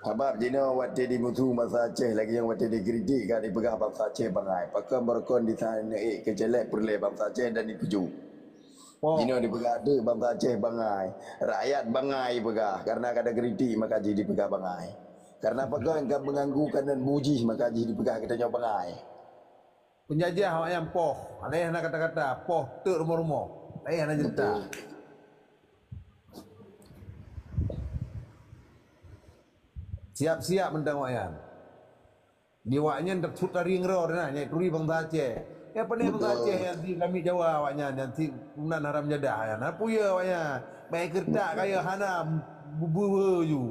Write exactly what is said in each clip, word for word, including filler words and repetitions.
Sabab jinoe watée jimusu bansa Aceh lagée nyang watée jikritik ka jipeugah bansa Aceh bangai. Pakon barokon di sana ék keucélék peureulée bansa Aceh dan jipeujeuet. Poh. Jinoe jipeugah deuek bansa Aceh bangai. Rakyat bangai jipeugah. Karena ka takritik maka jih jipeugah bangai. Karena pakon ka meunganggu kanan bujih maka jih jipeugah geutanyoe bangai. Peunjajah awaknyan poh. Laén hana kata-kata. Poh teuk rumoh-rumoh. Laén hana cerita. Betul. Siap-siap mantong awaknyan. Di awaknyan tersut taring roh na, nyang turi bansa Aceh. Ya, pane bansa Aceh nyang si kami Jawa awaknyan, nyang si turunan haram jadah nyan. Apa ya awaknyan? Baik kertak kaya hana bu-, bu-, bu-, ju.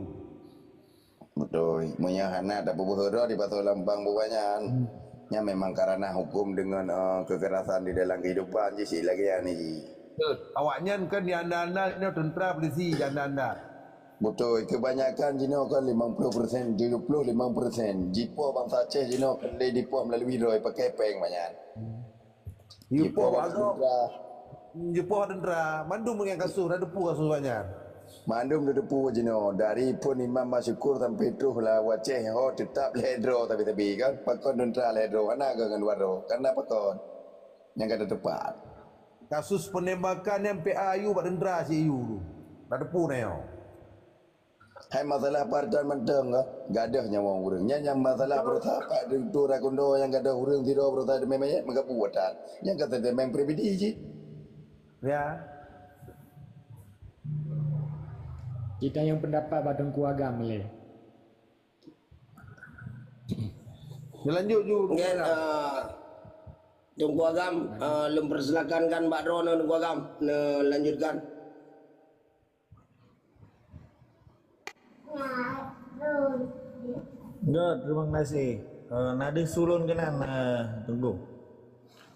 Beutôi. Meunyoe hana tapeubeuhe droe di pasoe lampang bubanyan, nyan memang karena hukum deungon, eh, kekerasan di dalam kehidupan jih cit lagée nyan jih. Betul. Awaknyan kan di anda-anda nyoe tentera, polisi, di anda-anda. Beutôi. Kebanyakan jinoe kan limong ploh persen, tujoh ploh limong persen. Jipoh bansa Aceh jinoe kan lé jipoh melalui droe pakai péng banyak. Jipoh bak agob. Jipoh tentera. Mandum ngon kasus, dah teupeu kasus banyak. Mandum dah teupeu jinoe. Dari phon Imam Masyukur sampai troh lam Aceh ho tetap lhée droe tapi-tapi kan. Pakon tentera lhée droe. Hana ke ngon dua droe. Karena pakon. Nyang ka teupat. Kasus penembakan nyang P A U bak tentera C U tu. Dah teupeu na nyoe. Hai masalah partai mantong ka, gadoh nyawa ureuëng. Nyan nyang masalah berusaha pak tu rakundo nyang gadoh ureuëng sidroe berusaha deumé mayat meugapu watan. Nyang kata deumé pribadi cit. Ya. Kita yang pendapat bak Teungku Agam lé. Dilanjut ju. Nggak, eh, Teungku Agam, eh, lôn persilakan kan bak droeneuh Teungku Agam, neulanjutkan. Enggak, terima kasih. Eh, na deuh su lôn keunan, eh, Teungku.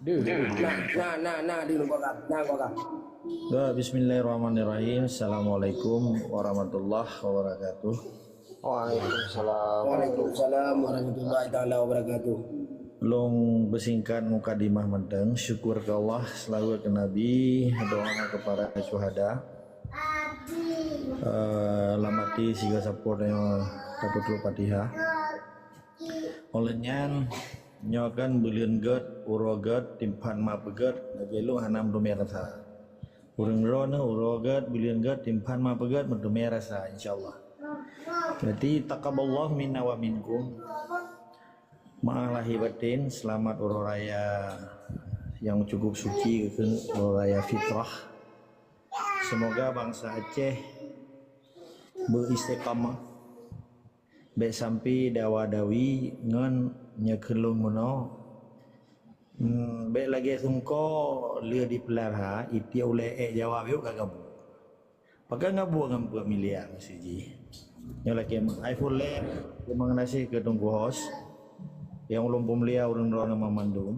Deuh. Nah, nah, nah, nah, deuh, Teungku Agam. Nah, Teungku Agam. Enggak, bismillahirrahmanirrahim. Assalamualaikum warahmatullahi wabarakatuh. Waalaikumsalam. Waalaikumsalam warahmatullahi taala wabarakatuh. Lôn beusingkat mukadimah mantong, syukur keu Allah, seulaweuet keu Nabi, doa keu para syuhada. Eh, lam até sigoe sapoe nyoe tapeutrok Fatihah. Óh lheueh nyan, nyoe kan buleuen gét, uroe gét, timphan ma peugét, lagée lôn hana meuteumé rasa. Ureuëng droeneuh uroe gét, buleuen gét, timphan ma peugét, meuteumé rasa, insya Allah. Berarti taqabbalallahu minna wa minkum. Maah lahé batin, selamat uroe raya nyang cukup suci, uroe raya fitrah. Semoga bansa Aceh beuistiqamah, bék sampai dawa-dawi ngon nyeukheulong meunoe. Hmm, bék lagée sungko le dipeulara, itiek ulée ék Jawa biôk ka gabuek. Pakon gabuek ngon peuet miliar meuseujih. Nyoe lakée meuh. Hai full lab, terima kasih keu Teungku Hos. Nyang ulôn peumulia ureuëng droeneuh mandum.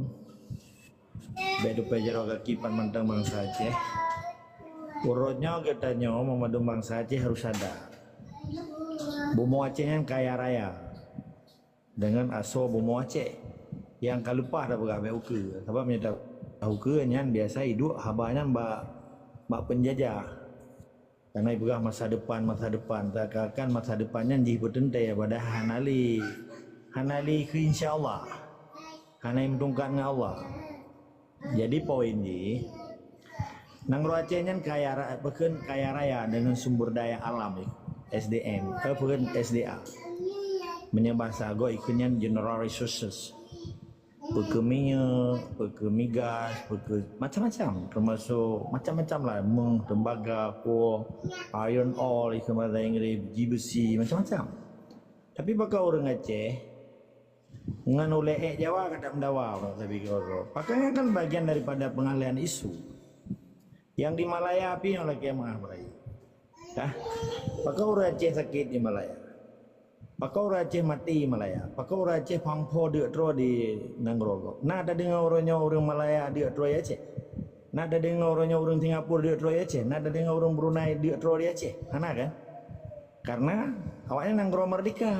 Bék teupée jaroe gaki pat mantong bansa Aceh. Uroe nyoe geutanyoe mandum bansa Aceh harus sadar. Bumoe Aceh nyan kaya raya. Deungon asoe bumoe Aceh nyang ka leupah tapeugah bék ukeue. Sabab meunyoe ta-, ukeue nyan biasa iduek haba nyan bak, bak peunjajah. Karena ipeugah masa depan, masa depan. Seakan-akan masa depan nyan jih beuteuntée, padahai hana lé, hana lé keu insya Allah. Hana meutungkat ngon Allah. Jadi poin jih, nanggroe Aceh nyan kaya ra-, pakon kaya raya deungon sumber daya alam, S D M, eh, pakon S D A. Meunyoe bahasa agam ikheun nyan general resources. Pakon minyeuk, pakon migas, pakon macam-macam, termasuk macam-macam lah, meuh, tembaga, kuoh, iron ore, ikheun bahasa Inggris, ji beusi, macam-macam. Tapi pakon ureuëng Aceh, ngon ulée ék Jawa ka tameudawa, bak sabe keudroe. Pakon nyan kan bagian daripada pengalihan isu. Nyang di Malaya pih nyang lakée meuah bayi. Hah? Pakon ureuëng Aceh sakét di Malaya? Pakon ureuëng Aceh maté di Malaya? Pakon ureuëng Aceh pang pho deuk troe di nanggroe gob? Na tadeungoe uroe nyoe ureuëng Malaya deuk troe di Aceh? Na tadeungoe uroe nyoe ureuëng Singapura deuk troe di Aceh? Na tadeungoe ureuëng Brunei deuk troe di Aceh? Hana kan? Karena awaknyan nanggroe merdeka.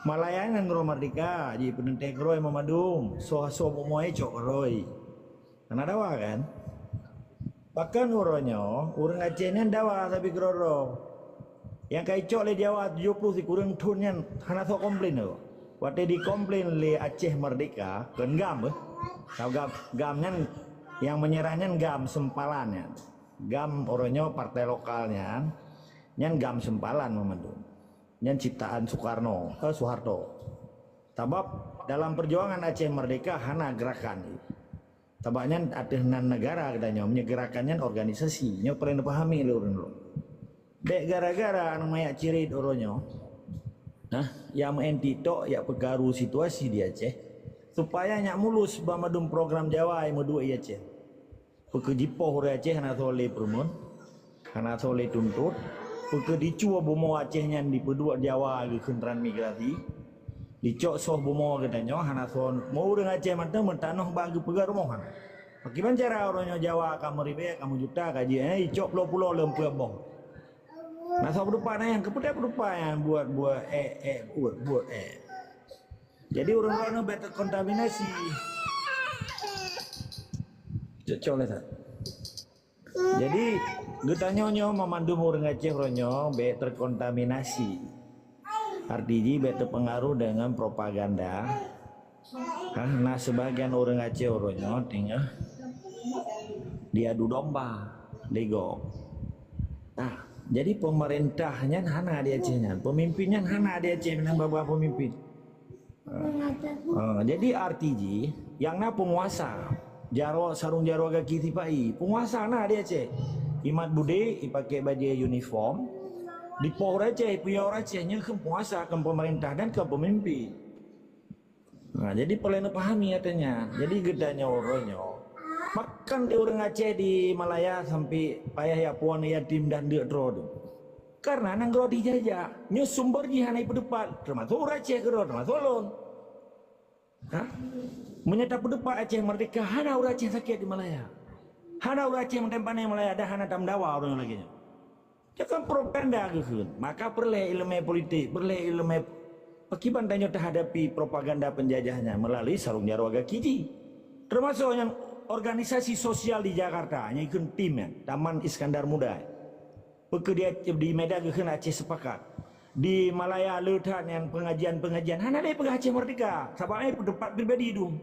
Malaya nanggroe merdeka, jih peuneuntée keurôi mandum, soe-soe bumoe cok keurôi. Hana dawa kan? Pakon uroe nyoe, ureuëng Aceh nyan dawa sabe keudroe-droe. Nyang ka icok lé Jawa tujoh ploh sikureueng thon nyan hana soe komplain tu. Watèe dikomplain lé Aceh Merdeka, kon GAM beh. Sabab GAM, GAM nyan nyang menyerah nyan GAM Sempalan nyan. GAM uroe nyoe partai lokal nyan, nyan GAM Sempalan meumandum. Nyan ciptaan Soekarno, eh, Soeharto. Sabab dalam perjuangan Aceh Merdeka hana gerakan. Sabab nyan ateueh nan negara geutanyoe, meunyoe gerakan nyan organisasi, nyoe peureulèe neupahami lé ureueng-ureueng. Bèk gara-gara aneuk manyak cirit uroe nyoe, nah, nyang meu'en TikTok, nyang peukaru situasi di Aceh, supaya nyak mulus banmandum program Jawa nyang meuduek di Aceh. Peu keuh jipoh ureueng Aceh hana soe lé peureumeun, hana soe lé tuntot. Peu keuh dicue bumoe Aceh nyan dipeuduek Jawa geukheun transmigrasi. Dicok soh bumoe geutanyoe hana soe meu ureueng Aceh mantong meutanoh bak geupeugah rumoh hana. Pakriban cara uroe nyoe Jawa ka meuribèe, ka meujuta, ka jeuet, eh, icok pulo-pulo lom peuet boh. Na soe peudupat na nyang keupeue peudupat nyang buet-buet, eh, eh, buet-buet, eh. Jadi ureueng-ureueng nyoe bèk teukontaminasi. Cocok lah, Tad. Jadi, geutanyoe nyoe meumandum ureueng Aceh uroe nyoe bèk teukontaminasi. Arti jih bèk teupeungaruh deungon propaganda. Karena sebagian ureueng Aceh uroe nyoe teungoh diadu domba lé gob. Nah, jadi pemerintah nyan hana di Aceh nyan. Pemimpin nyan hana di Aceh nyan, babah pemimpin. Ha, jadi arti jih, nyang na peunguasa, jaroe, sarong jaroe gaki sipa-i, peunguasa na di Aceh. Imat budé, ipakè bajèe uniform, dipoh ureueng Aceh, ipeuyue ureueng Aceh, nyan kheun peunguasa, kheun pemerintah dan kheun pemimpin. Ha, jadi peureulèe neupahami ateueh nyan. Jadi geutanyoe uroe nyoe, pakon di ureueng Aceh di Malaya sampai payah jak puwoe aneuk yatim dan deuk droe tu. Karena nanggroe dijajah. Nyoe sumber jih hana ipeuteupat, teumasok ureueng Aceh keudroe, teumasok lôn. Ha? Meunyoe tapeuteupat Aceh merdeka, hana ureueng Aceh sakét di Malaya. Hana ureueng Aceh meutem pané Malaya dan hana tameudawa ureueng lagèe nyoe. Nyoe kan propaganda geukheun. Maka peureulèe ileumèe politik, peureulèe ileumèe, pakriban tanyoe tahadapi propaganda penjajah nyan meulalu sarong jaroe gaki jih. Teumasok nyan organisasi sosial di Jakarta, nyang ikheun tim nyan, Taman Iskandar Muda. Peu keuh di, di Medan geukheun Aceh Sepakat. Di Malaya le that nyan pengajian-pengajian. Hana lé peugah Aceh Merdeka. Sabab nyan peuteupat pribadi dum.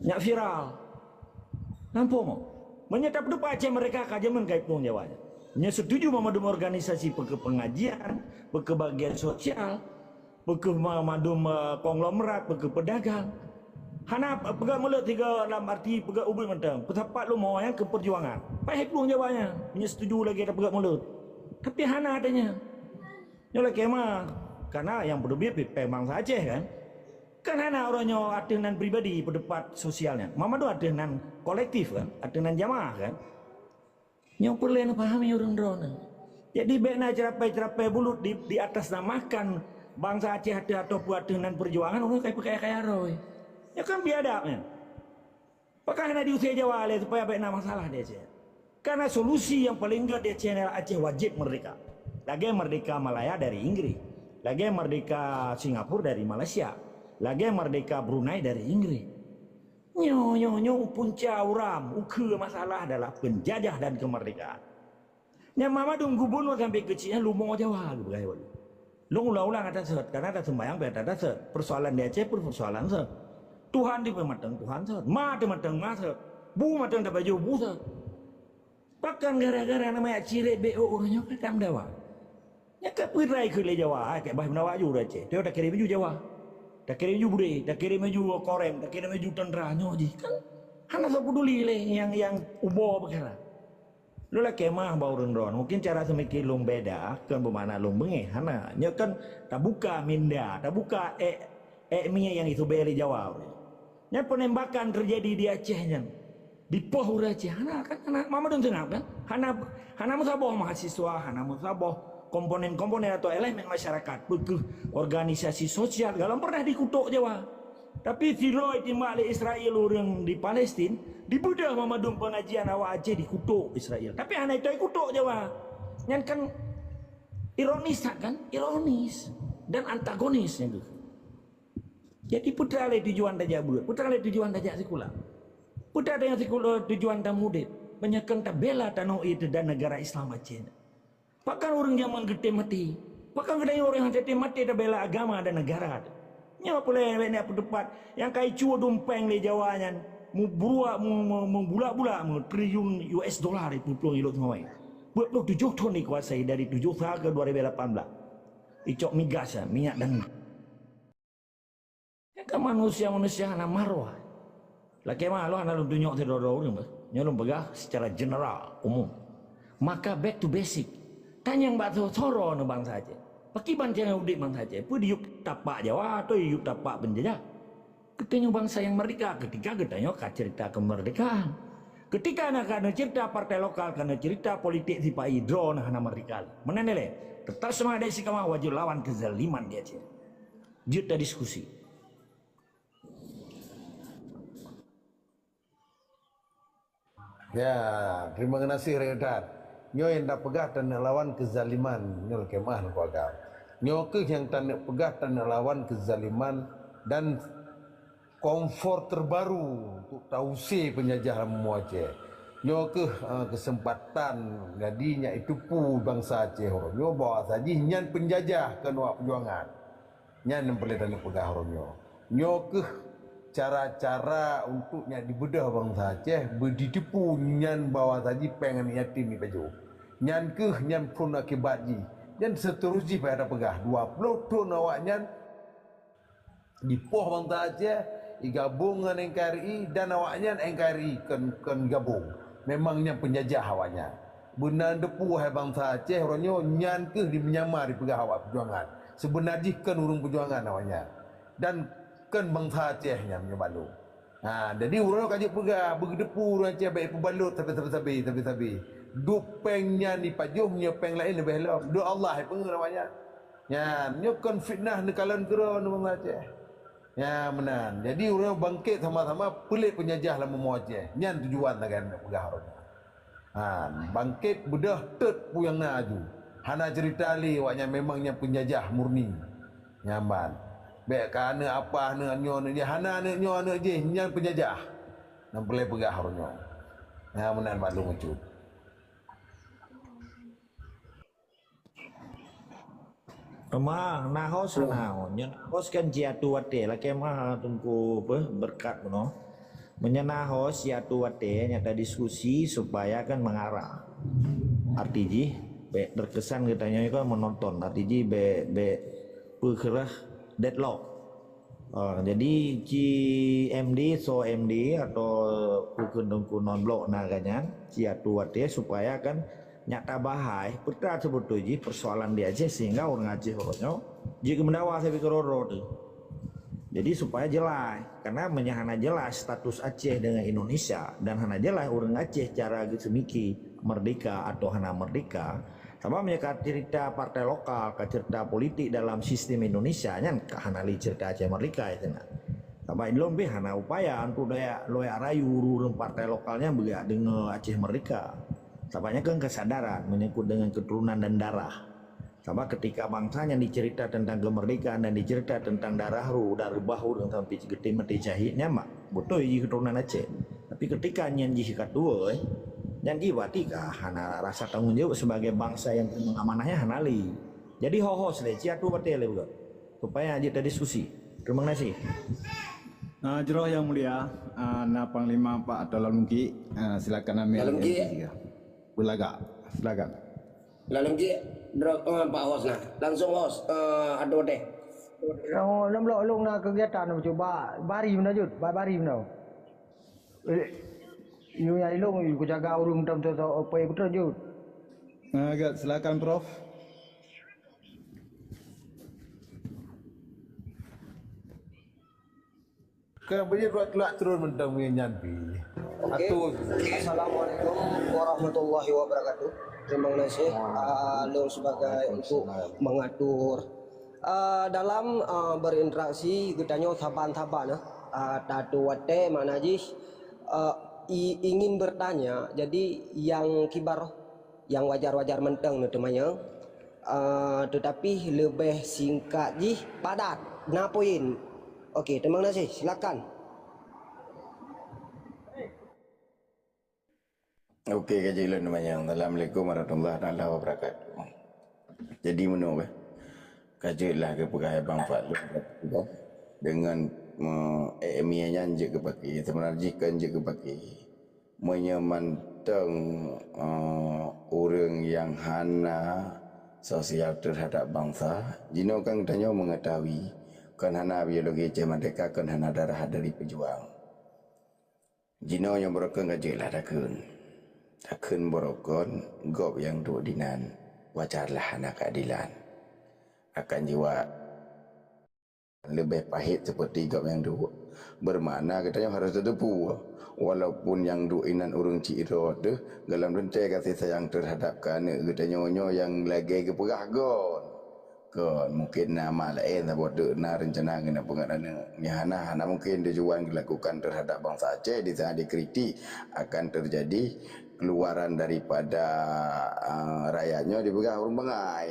Nyak viral. Nampak mo? Meunyoe tapeuteupat Aceh Merdeka ka jameun ka iplueng Jawa nyan. Nyoe setuju meumandum organisasi peu keuh pengajian, peu keuh bagian sosial, peu keuh ma-, mandum, eh, konglomerat, peu keuh peudagang. Hana peugah mulod tiga lam arti peugah ubit mantong. Peusapat lom nyan keu peujuangan. Paih plueng Jawa nyan. Meunyoe setuju lagèe tapeugah mulod. Tapi hana adanya. Nyoe lakèe ma, karena nyang peuteubiet pih péng bansa Aceh kan. Kan hana uroe nyoe ateueh nan pribadi peuteupat sosial nyan. Meumandum ateueh nan kolektif kan, ateueh nan jamaah kan. Nyoe peureulèe neupahami ureueng droeneuh. Jadi bèk na ceurapai-ceurapai bulut di, di atas namakan bansa Aceh ateueh ataupun ateueh nan peujuangan ureueng ka ipeukaya-kaya droe. Nyoe kan biadab nyan. Pakon hana diusé Jawa lé supaya bèk na masalah di Aceh? Karena solusi nyang paleng gèt di Aceh adalah Aceh wajéb merdeka. Lagèe merdeka Malaya dari Inggris. Lagèe merdeka Singapura dari Malaysia. Lagèe merdeka Brunei dari Inggris. Nyoe, nyoe, nyoe punca uram, ukheue masalah adalah penjajah dan kemerdekaan. Nyang Muhammadun gubunur sampai keuchik nyan lumoe Jawa geupeugah lé. Lôn ulang-ulang ata seuet, karena ata seumbayang pih ata seuet. Persoalan di Aceh pun persoalan seuet. Tuhan di peumateng Tuhan seuet. Ma teumateng ma seuet. Bu mateng tapajoh bu seuet. Pakon gara-gara nama yak cirek B O ureueng nyoe ka tameudawa? Nyan ka peurai keu lé Jawa, hai, ka bah meudawa ju ureueng Aceh. Teuh takirém ju Jawa. Takirém ju budé, takirém ju korem, takirém ju tendera nyoe jih kan. Hana soe peduli lé nyang, nyang ubo peukara. Lôn lakèe meu'ah bak ureueng droen, mungkin cara seumikir lôn beda, kon beumakna lôn beungéh, hana. Nyoe kan tabuka minda, tabuka ék, ék minyéuk nyang isubé lé Jawa. Nyan penembakan teujadi di Aceh nyan. Dipoh ureueng Aceh, hana kan, hana, Muhammadun seungab kan? Hana, hana meusaboh mahasiswa, hana meusaboh komponen-komponen atau elemen masyarakat, peu keuh organisasi sosial, galom pernah dikutok Jawa. Tapi sidroe timbak lé Israel ureueng di Palestin, dibeudôh meumandum pengajian awak Aceh dikutok Israel. Tapi hana itoi kutok Jawa. Nyan kan ironis that kan? Ironis dan antagonis nyan tu. Jadi peue teuma lé tujuan tajak beuet, peue teuma lé tujuan tajak sikula. Peue teuma sikula tujuan tamudeb, meunyoe kon tabela tanoh ie teuh dan negara Islam Aceh. Pakon ureuëng jameun geutem maté? Pakon geutanyoe ureuëng nyang teutem maté tabela agama dan negara? Nyoe peureulée bék na peuteupat nyang ka icue dumpéng lé Jawa nyan, mubruak, mu-, mu-, mubulak-bulak, mu triliun U S dollar ipeuplong ilot ngon. Dua puluh tujuh thon dikuasai dari tujuh sa ke dua ribu lapan belas. Icok migas, minyak dan Nyang ka manusia-manusia hana marwah. Lakée meuah lôn hana lôn tunyok sidroe-droe ureuëng bah. Nyoe lôn peugah secara general, umum. Maka back to basic. Tanyong bak tho-, thoro neu bansa Aceh. Pakiban cara udeb bansa Aceh? Peue diyueb tapak Jawa atau diyueb tapak penjajah? Geutanyoe bansa nyang merdeka ketika geutanyoe ka cerita kemerdekaan. Ketika na ka neucerita partai lokal, ka neucerita politik sipa-i, droeneuh hana merdeka. Meunan lé, tetap seumangat dan istiqamah, wajib lawan kezaliman di Aceh. Jeuet tadiskusi. Ya, terima kasih Rekan. Nyoe nyang tapeugah taneuk lawan kezaliman nyoe keumah keluarga. Nyoe keuh nyang taneuk peugah taneuk lawan kezaliman dan kompor terbaru untuk tausé penjajah lam Aceh. Nyoe keuh, eh, kesempatan jadi nyak itupu bansa Aceh uroe nyoe bahwa sajih nyan penjajah keu nuak perjuangan. Nyan nyang peureulée taneuk peugah uroe nyoe. Nyoe keuh cara-cara untuk nyak dibeudôh bansa Aceh, beuditeupeu nyan bahwa saji péng aneuëk yatim ipajoh. Nyan keuh nyan phon akibat jih. Dan seuterus jih payah tapeugah, dua ploh thon awaknyan dipoh bansa Aceh, igabong ngon N K R I dan awaknyan N K R I kon, kon gabong. Memang nyan penjajah awaknyan. Beuna teupeu hai bansa Aceh uroe nyoe nyan keuh di meunyama dipeugah awak peujuangan. Seubeuna jih kon ureuëng peujuangan awaknyan. Dan kon bansa Aceh nyan meunyoe balom. Ha, jadi uroe nyoe ka jeuet peugah, beugeudeupu ureuëng Aceh bék peubalot sabe-sabe, sabe-sabe. Duek péng nyan ipajoh meunyoe péng laén leubeh lom. Duek Allah ipeungeut awaknyan. Nyan, nyoe kon fitnah neukalon keudroe ngon bansa Aceh. Nyan meunan. Jadi uroe nyoe bangkét sama-sama peulék peunjajah lam bumoe Aceh. Nyan tujuan lagée nyoe peugah uroe nyoe. Ha, bangkét beudôh teut peue nyang na aju. Hana cerita lé awaknyan memang nyang peunjajah murni. Nyan ban. Bék ka aneuëk apah, aneuëk nyoe, aneuëk jih, hana aneuëk nyoe, aneuëk jih, nyan peunjajah. Nyang peureulée peugah uroe nyoe. Nyan meunan bak lôn bacut. Teuma na host hana ho. Nyan host kan jiatu watée lakée meuah Teungku apa, Berkat bunoe. Meunyoe na host jiatu watée nyata diskusi supaya kan mengarah. Arti jih bék terkesan geutanyoe kan menonton. Arti jih bék, bék peukeurah deadlock. Ah, jadi ci M D, so M D atau peue kheun Teungku non blok na geuh nyan, ci atu watée supaya kan nyak tabahai peue seubeutôi jih persoalan di Aceh sehingga ureuëng Aceh uroe nyoe jeuet keu meudawa sabe keudroe-droe teuh. Jadi supaya jeulaih, karena meunyoe hana jeulaih status Aceh dengan Indonesia dan hana jeulaih ureuëng Aceh cara geuseumiki merdeka atau hana merdeka, Sabab meunyoe ka cerita partai lokal, ka cerita politik dalam sistem Indonesia, nyan ka hana lé cerita Aceh Merdeka sinan. Sabab lom pih hana upaya untuk lôn yak, lôn yak rayu ureuëng partai lokal nyan beu yak deungoe Aceh Merdeka. Sabab nyan kan kesadaran menyangkut dengan keturunan dan darah. Sabab ketika bangsa nyan dicerita tentang kemerdekaan dan dicerita tentang darah ru dan reubah ureuëng sampai geutem maté syahid nyan mak, beutôi jih keturunan Aceh. Tapi ketika nyan jih ka tuwoe, eh, nyan jih berarti ka hana rasa tanggung jawab sebagai bangsa nyang teurimong amanah nyan hana lé. Jadi ho-ho silée, ci atu watée lé buka. Supaya jeuet tadiskusi. Terima kasih. Ah, jroh Yang Mulia, ah, na Panglima Pak atau Lalu Mungkik, ah, silakan ambil Lalu Mungkik. M P tiga. Beulagak. Silakan. Lalu Mungkik, jroh, eh, Pak Host na. Langsung Host, eh, atu watée. Oh, lom lok lôn na kegiatan cuba bari meunan jeuet, ba-, bari meunan. Eh, yue nyang ilong, yue kujaga ureuëng tam tu, tu, apa yang betul, Jud? Ah, agak silakan, Prof. Kena beri buat kelak turun mentang punya nyampi. Okey. Atur. Assalamualaikum warahmatullahi wabarakatuh. Terima kasih. Ah, lôn sebagai untuk mengatur Ah, dalam, ah, berinteraksi geutanyoe saban-saban, ah, ah, tatu watée makna jih, ah, i-, ingin bertanya, jadi nyang kibar, nyang wajar-wajar mantong neuteumanyong, ah, tetapi leubeh singkat jih padat. Na poin. Okey, terima kasih. Silakan. Okey, kaji lôn teumanyong. Assalamualaikum warahmatullahi taala wabarakatuh. Jadi meunoe beh. Ka jeuet lah geupeugah Bang Fadlun, dengan, eh, ilmiah nyan jeuet geupake. Sebenarnya jih kon jeuet geupake. Meunyoe mantong, eh, ureuëng nyang hana sosial terhadap bansa, jinoe kan geutanyoe mengetahui, kon hana biologi Aceh merdeka, kon hana darah dari pejuang. Jinoe nyang beurokon ka jeuet lah takheun. Takheun beurokon gob nyang duek dinan, wajar lah hana keadilan. Akan jiwa leubeh pahét seperti gob nyang duek. Bermakna geutanyoe harus tateupeue, walaupun nyang duek inan ureuëng cit droe teuh, dalam teuntée kasih sayang terhadap keu aneuëk geutanyoe nyoe nyang lagée geupeugah gon. Kon, mungkin na mak laén saboh teuk na reuncana keuneuk peungeut aneuëk. Nyang hana, hana mungkin tujuan dilakukan terhadap bansa Aceh di saat dikritik akan terjadi keluaran daripada, ah, rakyat nyoe dipeugah ureuëng bangai.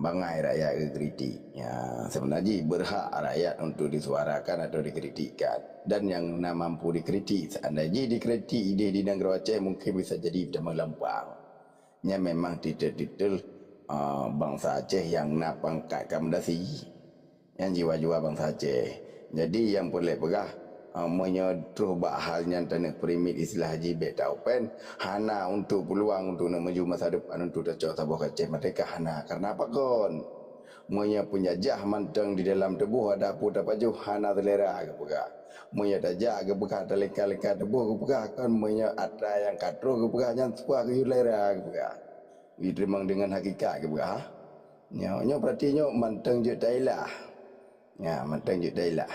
Bangai rakyat geukritik. Ya, sebenarnya jih berhak rakyat untuk disuarakan atau dikritikkan. Dan nyang na mampu dikritik, seandai jih dikritik ideh di nanggroe Aceh, mungkin bisa jadi teumeugampang. Nyan memang titel-titel, ah, bansa Aceh nyang na pangkat kamdasi. Nyan jiwa-jiwa bansa Aceh. Jadi nyang peureulée peugah, ah, meunyoe troh bak hal nyan taneuk peurimiet istilah jih bék ta-open, hana untuk peuluang untuk neuk meuju masa depan untuk tacok saboh Aceh merdeka hana. Karena apa kon? Meunyoe peunjajah mantong di dalam tuboh ada peue tapajoh hana seulera geupeugah. Meunyoe tajak geupeugah talingka-lingka tuboh geupeugah kon, meunyoe atra nyang ka troh geupeugah nyan seupah geuyue lera geupeugah. Jiteurimong deungon hakikat geupeugah. Nyoe, nyoe berarti nyoe mantong jeuet tailah. Nya, mantong jeuet tailah.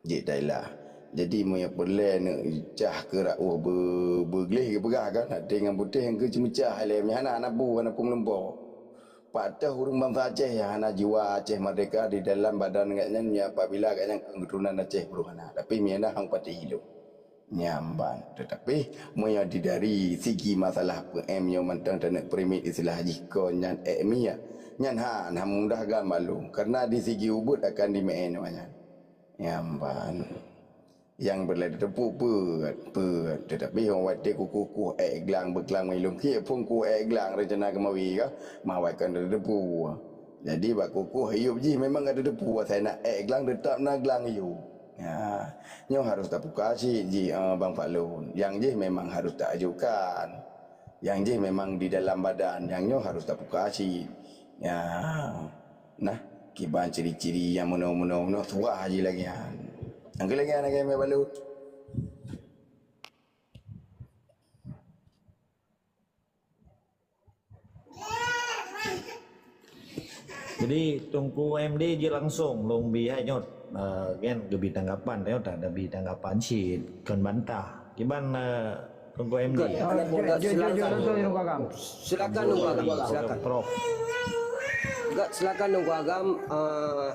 Jeuet tailah. Jadi meunyoe peureulée neuk cah keu rauh beu-, beugleh geupeugah kan, até ngon putéh nyang keu ceumeucah ilée meuhana hana bu hana peue meulumpoe. Pat teuh ureuëng bansa Aceh nyang hana jiwa Aceh merdeka di dalam badan gobnyan, nyan apabila gobnyan kon keuturonan Aceh Purwohana, tapi meuhana hang patéh ilong. Nyan ban. Tetapi meunyoe di dari segi masalah PM nyoe mantong taneuk peurimiet istilah jih kon nyan ilmiah, nyan han, han mudah gan malum, karena di segi ubit akan dimeu'en nyan. Nyan ban. Nyang beulée teupeu peuet, peuet. Tetapi hong watée kukuh-kuh ék glang beuklang ilong kiek phon kuh ék glang reuncana keumawi ka, mawai kon teupeu. Jadi bak kukuh yup jih memang ka teupeu, asai na ék glang teutap na glang yup. Ya, nyoe harus tapuka cit jih, eh, Bang Fadlun. Nyang jih memang harus taajukan. Nyang jih memang di dalam badan, nyang nyoe harus tapuka cit. Ya. Nah, kiban ciri-ciri nyang meunoe-meunoe, meunoe suah jih lagée nyan. Nyang keu lagée nyan lagée mé balot. Jadi Teungku M D jeuet langsong lôn bi hai nyoe, eh, kan geubi tanggapan, nyoe dah geubi tanggapan cit kon bantah. Kiban, eh, Teungku M D. Enggak, enggak, enggak, silakan. Silakan, Teungku Agam, silakan. Prof. Enggak, silakan, Teungku Agam, eh,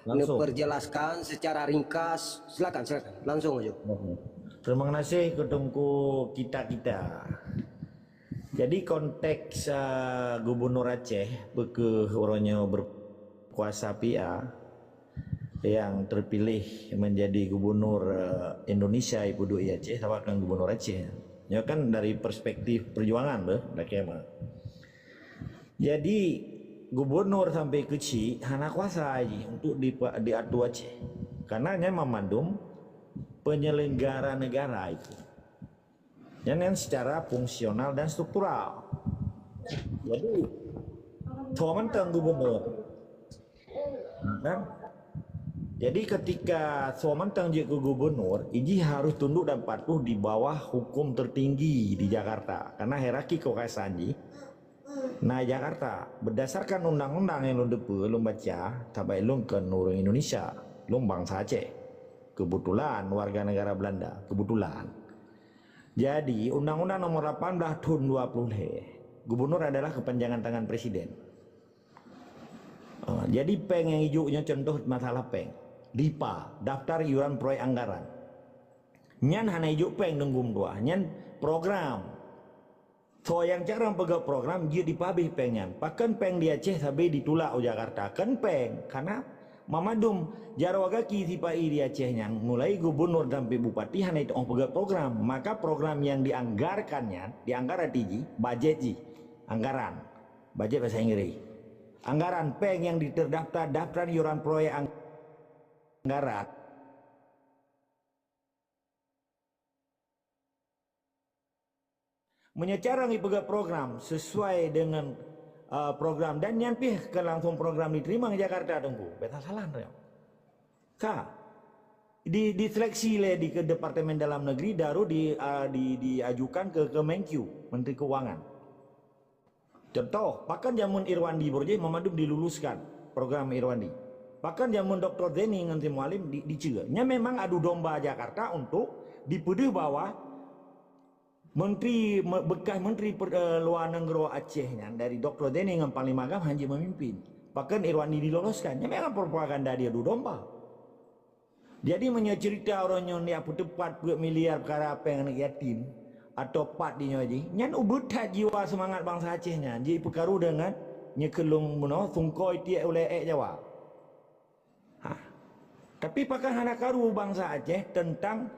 neuperjelaskan secara ringkas. Silakan, silakan. Langsung aja. Oke. Terima kasih keu Teungku kita-kita. Jadi konteks, eh, Gubernur Aceh, peu kheueh uroe nyoe berkuasa P A, yang terpilih menjadi gubernur, eh, Indonesia ipeuduek di Aceh, sabab kan gubernur Aceh. Nyoe kan dari perspektif perjuangan beh, lakée meuh. Jadi gubernur sampai keuchik hana kuasa jih untuk dipa-, diatu Aceh. Karena nyan mamandum penyelenggara negara itu. Nyan, nyan secara fungsional dan struktural. Jadi, soe mantong gubernur. Kan? Jadi ketika soe mantong jeuet keu gubernur, ijih harus tunduk dan patuh di bawah hukum tertinggi di Jakarta. Karena hierarki kekuasaan jih na Jakarta. Berdasarkan undang-undang nyang lôn teupeue, lôn baca, sabab lôn kon ureuëng Indonesia, lôn bansa Aceh. Kebetulan warga negara Belanda, kebetulan. Jadi, Undang-Undang Nomor lapan belas Tahun dua puluh lhée, gubernur adalah kepanjangan tangan presiden. Ah, jadi péng nyang ijok nyoe contoh masalah péng. DIPA, Daftar Iuran Proyek Anggaran. Nyan hana ijok péng deunggum dua, nyan program. Soe nyang carông peugét program jeuet dipabeh péng nyan. Pakon péng di Aceh sabe ditulak u Jakarta? Kon péng, karena mamandum jaroe gaki sipa-i di Aceh nyan, mulai gubernur sampai bupati hana jiteu'oh peugét program. Maka program nyang dianggarkan nyan, dianggar arti jih, bajet jih, anggaran, bajet bahasa Inggris. Anggaran péng nyang diterdaftar, daftar iuran proyek anggaran. Meunyoe carông ipeugét program sesuai deungon, eh, program dan nyan pih keu langsung program diterima di Jakarta, Teungku. Beta salah nyoe. Ka. Di, diseleksi lé di ke Departemen Dalam Negeri, baru di, ah, di, diajukan ke, ke Menq, Menteri Keuangan. Contoh, pakon jameun Irwandi Borjih meumandum diluluskan program Irwandi. Pakon jameun Doktor Zaini ngon si Mualim di, diceue. Nyan memang adu domba Jakarta untuk dipeudeuh bahwa Menteri, me-, bekas Menteri per-, eh, Luar Nanggroe Aceh nyan dari Doktor Zaini ngon Panglima Agam hana jeuet memimpin. Pakon Irwandi diloloskan. Nyan memang propaganda di adu domba. Jadi meunyoe cerita uroe nyoe nyak peuteupat peuet miliar peukara péng aneuk yatim atau pat di nyoe jih, nyan ubeuet that jiwa seumangat bansa Aceh nyan, jipeukaru deungon nyeukheun lôn bunoe sungkoi tiek ulée ék Jawa. Ha. Tapi pakon hana karu bansa Aceh teuntang,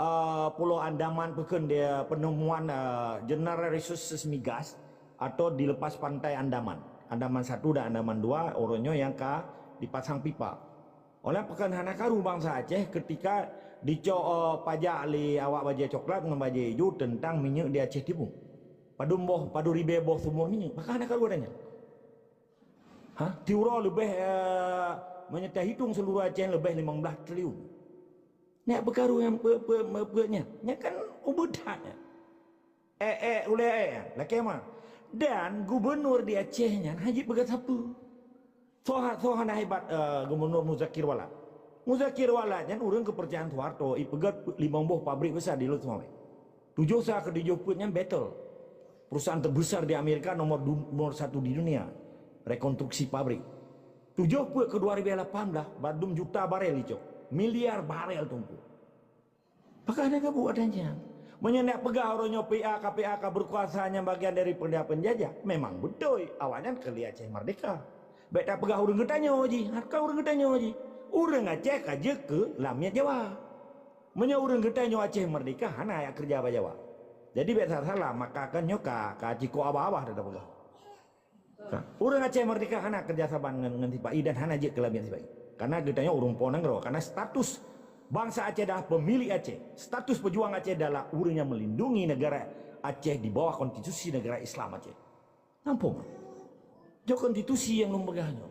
eh, Pulo Andaman, pakon dia penemuan, eh, General Resources Migas atau dilepas pantai Andaman. Andaman satu dan Andaman dua, uroe nyoe nyang ka dipasang pipa. Oleh pakon hana karu bansa Aceh ketika dicok, eh, pajak lé awak bajée coklat ngon bajée ijo teuntang minyeuk di Aceh Timu. Padum boh, padum ribée boh sumur minyeuk. Pakon hana karu adanya. Ha? Tiuroe leubeh, eh, meunyoe tahitong seuluruh Aceh leubeh limong blaih triliun. Nyak peukaru nyang pe-, pe-, pe-, peuet nyan. Nyan kan ubeuet that nyan. Eh, eh, ulée eh, lakée ma. Dan gubunur di Aceh nyan hana jipeugah sapeue. Soe ha-, soe hana hebat, eh, Gubunur Muzakir Walad. Muzakir Walad nyan ureuëng keupeurcayaan Soeharto, ipeugét limong boh pabrik besar di Luet Seumawet. Tujoh sa keu tujoh peuet nyan Betel. Perusahaan terbesar di Amerika, nomor du-, nomor satu di dunia. Rekonstruksi pabrik. Tujoh peuet keu dua ribu lapan belas, bandum juta barel icok. Miliar barel, Teungku. Pakon hana kabu adanya. Meunyoe nak peugah uroe nyoe P A K, P A K berkuasa nyang bagian daripada penjajah, memang beutôi awaknyan keu lé Aceh Merdeka. Bék tapeugah ureuëng geutanyoe jih, hana ureuëng geutanyoe jih. Ureuëng Aceh ka jeuet keu lamiet Jawa. Meunyoe ureuëng geutanyoe Aceh Merdeka hana jak keureuja bak Jawa. Jadi bék salah-salah, maka kan nyoe ka, ka cikok abah-abah tapeugah. Ka. Ureuëng Aceh Merdeka hana keureuja saban ngon, ngon sipa-i dan hana jeuet keu lamiet sipa-i. Karena geutanyoe ureuëng po nanggroe, karena status bansa Aceh adalah pemilik Aceh. Status pejuang Aceh adalah ureuëng nyang melindungi negara Aceh di bawah konstitusi negara Islam Aceh. Nampak? Jok konstitusi nyang lôn peugah nyoe.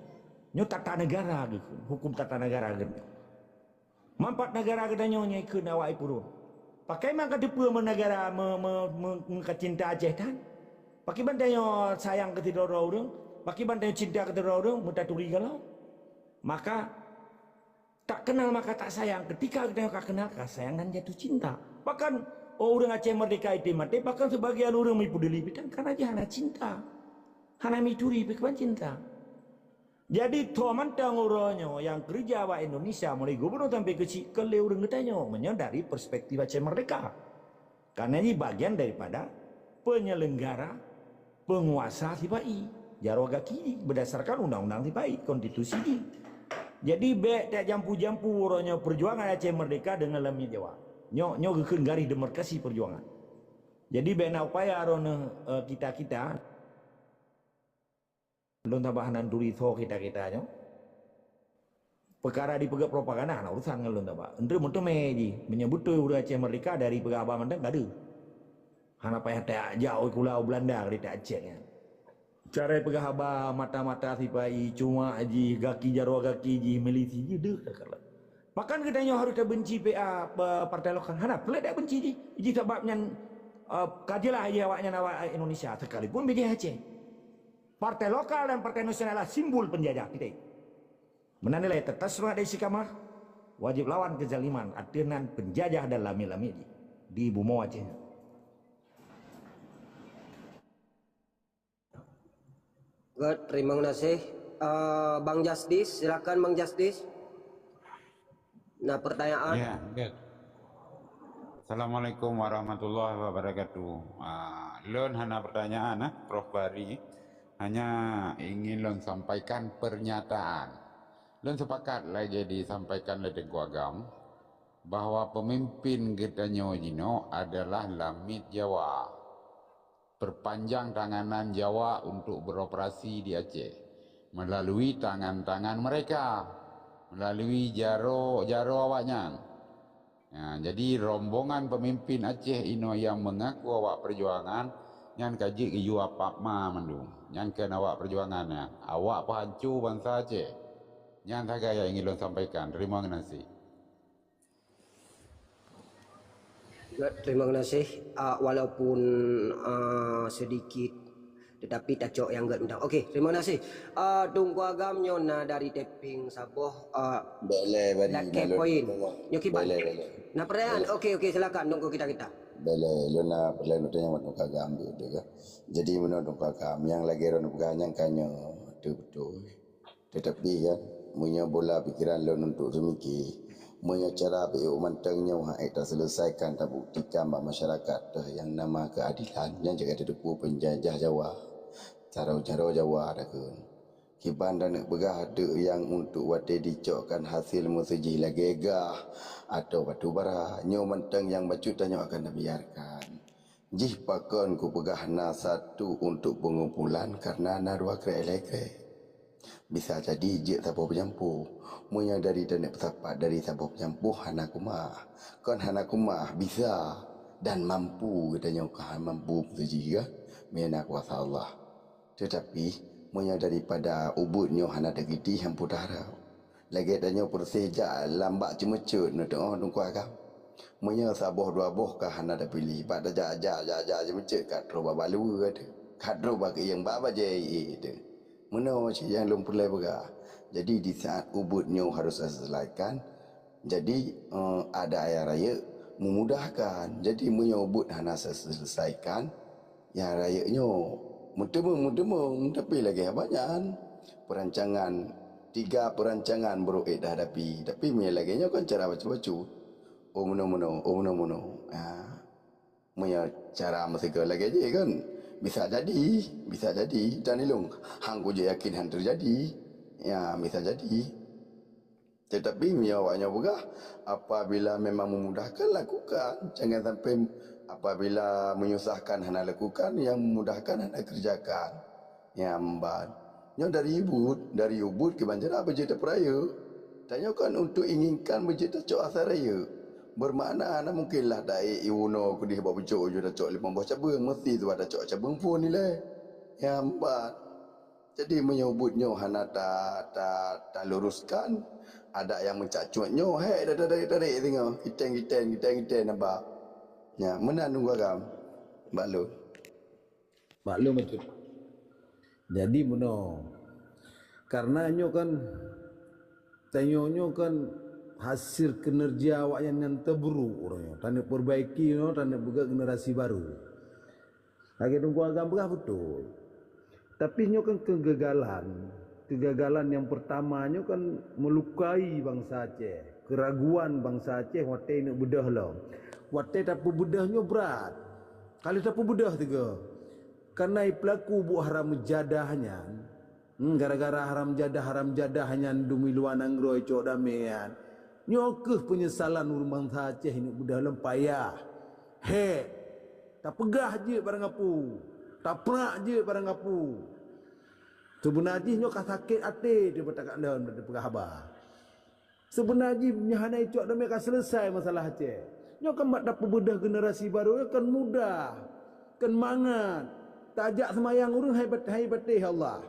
Nyoe tata negara geukheun, hukum tata negara geukheun. Manfaat negara geutanyoe nyoe kheun awak ipuron. Pakriban ka teupeue meu negara meu, meu, meu, meu ka cinta Aceh tan? Pakriban tanyoe sayang keu sidroe-droe ureuëng? Pakriban tanyoe cinta keu sidroe ureuëng? Meutaturi galom. Maka tak kenal maka tak sayang. Ketika geutanyoe ka kenal, ka sayang dan jatuh cinta. Bahkan, oh, ureuëng Aceh Merdeka itu mati, bahkan sebagian ureuëng meupeuduli pitan karena jih hana cinta. Hana mituri pakriban cinta. Jadi, tho mantong uroe nyoe nyang keureuja bak Indonesia, mulai gubunur sampai keuchik, keu lé ureuëng geutanyoe, meunyoe dari perspektif Aceh Merdeka. Karena ini bagian daripada penyelenggara, penguasa sipa-i, jaroe gaki, berdasarkan undang-undang sipa-i, konstitusi jih. Jadi, bék tajampu-jampu uroe nyoe perjuangan Aceh Merdeka deungon lamiet Jawa. Nyoe, nyoe geukheun garis demarkasi perjuangan. Jadi, bék na upaya uroe nyoe, eh, kita-kita Lôn saban hana turi soe kita-kita nyoe. Peukara dipeugét propaganda hana urusan ngon lôn saban. Eunteuk meuteumé jih, meunyoe beutôi ureuëng Aceh Merdeka dari peugah haba mantong ka deuh. Hana payah tajak u kula u Belanda keu jitacek nyan. Cara peugah haba mata-mata sipa-i, cumak jih, gaki jaroe gaki jih, milisi jih deuh ka kalon. Pakon geutanyoe harôh tabenci P A, pe-, partai lokal? Hana peureulée tabenci jih. Jih sabab nyan, eh, ka jeulaih jih awaknyan awak Indonesia, sekalipun bijéh Aceh. Partai lokal dan partai nasional adalah simbol penjajah kita. Meunan nilai tetas semangat dan istiqamah, wajib lawan kezaliman ateueh nan penjajah dan lamiet-lamiet jih di bumoe Aceh nyoe. Good, terima kasih. Eh, Bang Justis, silakan Bang Justis. Nah, pertanyaan. Ya, ya. Assalamualaikum warahmatullahi wabarakatuh. Ah, lôn hana pertanyaan, eh, Prof Bari. Hanya ingin lôn sampaikan pernyataan. Lôn sepakat lagée disampaikan lé Teungku Agam, bahwa pemimpin geutanyoe jinoe adalah lamiet Jawa. Perpanjang tanganan Jawa untuk beroperasi di Aceh. melalui tangan-tangan mereka, melalui jaroe-jaroe awaknyan. Ya, jadi rombongan pemimpin Aceh inoe yang mengaku awak perjuangan, nyan ka jeuet geuyue apakma mandum. Nyan kheun awak perjuangan nyan, awak peuhanco bansa Aceh. Nyan sagai nyang ingin lôn sampaikan. Terima kasih. Terima kasih. Uh, walaupun uh, sedikit, tetapi tacok nyang gét mantong. Okey, terima kasih. Uh, Teungku Agam nyoe na dari tapping saboh uh, Boleh bari lakée nalot. Poin. Nyoe kiban. Boleh, boleh. Nah, pertanyaan. Okey, okey, silakan Teungku kita-kita. Boleh, lôn na pertanyaan untuk Teungku Agam dulu kan. Jadi menurut Teungku Agam, yang lagi orang pegang yang kanyo betul-betul. Tetapi kan, meunyoe bola pikiran lôn untuk seumiké, meunyoe cara piôh mantong nyoe hak taselesaikan tabuktikan bak masyarakat teuh nyang nama keadilan nyang jaga teudepu penjajah Jawa, jaroe-jaroe Jawa takheun. Kiban taneuk peugah deuk nyang untuk watée dicokkan hasil meuseujih lagée gah atau batu bara, nyoe mantong nyang bacut tanyoe akan tabiarkan. Jih pakon kupeugah na satu untuk peungumpulan karena na dua krek lhée krek. Bisa jadi jeuet saboh peujampu. Meunyoe dari taneuk peusapat dari saboh peujampu hana kumaah. Kon hana kumaah, bisa dan mampu geutanyoe ka mampu meutuji kan. Meunyoe na kuasa Allah. Tetapi meunyoe daripada ubit nyoe hana teugeudi hana peutara. Lagée tanyoe peureuseh jak lam bak ceumeucot neuteungoh dungkua ka. Meunyoe saboh dua boh ka hana tapiléh, bak tajak jak jak jak ceumeucot ka troh bak balu teuh, ka troh bak keuieng bak bajée ié teuh. Meunoe cit nyang lôn peureulée peugah. Jadi di saat ubit nyoe harus taseulaikan, jadi uh, ada ayah rayeuk memudahkan. Jadi meunyoe ubit hana taseulaikan, nyang rayeuk nyoe meuteumong-meuteumong tapi lagée haba nyan perancangan tiga perancangan brok ék dihadapi tapi meunyoe lagée nyoe kan cara bacut-bacut oh meunoe-meunoe oh meunoe-meunoe ha meunyoe cara meusigoe lagée jih kan bisa jadi bisa jadi dan ilong hang kujak yakin han teujadi ya bisa jadi Tetapi meunyoe awaknyoe peugah, apabila memang memudahkan, lakukan. Jangan sampai apabila menyusahkan hana lakukan, yang memudahkan hana kerjakan. Nyang ban. Nyoe dari ubit, dari ubit kiban cara beujeuet tapeurayeuk. Tanyoe kan untuk inginkan beujeuet tacok asai rayeuk. Bermakna hana mungkinlah daék iwono keudeh bak pucok jeuet tacok limong boh cabeueng, meusti tuha tacok cabeueng phon ilée. Nyang ban. Jadi meunyoe buet nyoe hana ta ta taluruskan, adak nyang meucacut nyoe hék tatarek-tarek singoh, giten-giten, giten-giten haba. Nya meunan nunggu agam bak lôn. Bak lôn bacut. Jadi meunoe. Karena nyoe kan tanyoe nyoe kan hasil kinerja awaknyan nyang teuburuk uroe nyoe. Taneuk perbaiki nyoe, taneuk peugah generasi baru. Lagée Teungku Agam peugah beutôi. Tapi nyoe kan kegagalan. Kegagalan nyang pertama nyoe kan meulukai bansa Aceh, keuraguan bansa Aceh watée neuk beudôh lom. Watée tapeubeudoh nyoe brat. Ka lheueh tapeubeudoh teuga. Kareuna pelaku buet haram meujadah nyan, Hmm, gara-gara haram jadah haram jadah nyan dumi luwa nanggroe cok damé nyan. Nyoe kheueh peunyesalan ureuëng bansa Aceh inok beudah lom payah. Hék, tapeugah jeuet barang apu, taprak jeuet barang apu. Seubeunaji nyoe ka sakét até teuh beutakak lom teupeugah haba. Seubeunaji nyoe hana icok damé ka seuleusai masalah Aceh. Nyoe kan bak tapeubeudah generasi barô nyoe kan mudah, kan mangat. Tajak seumayang ureuëng hai bat hai batéh Allah.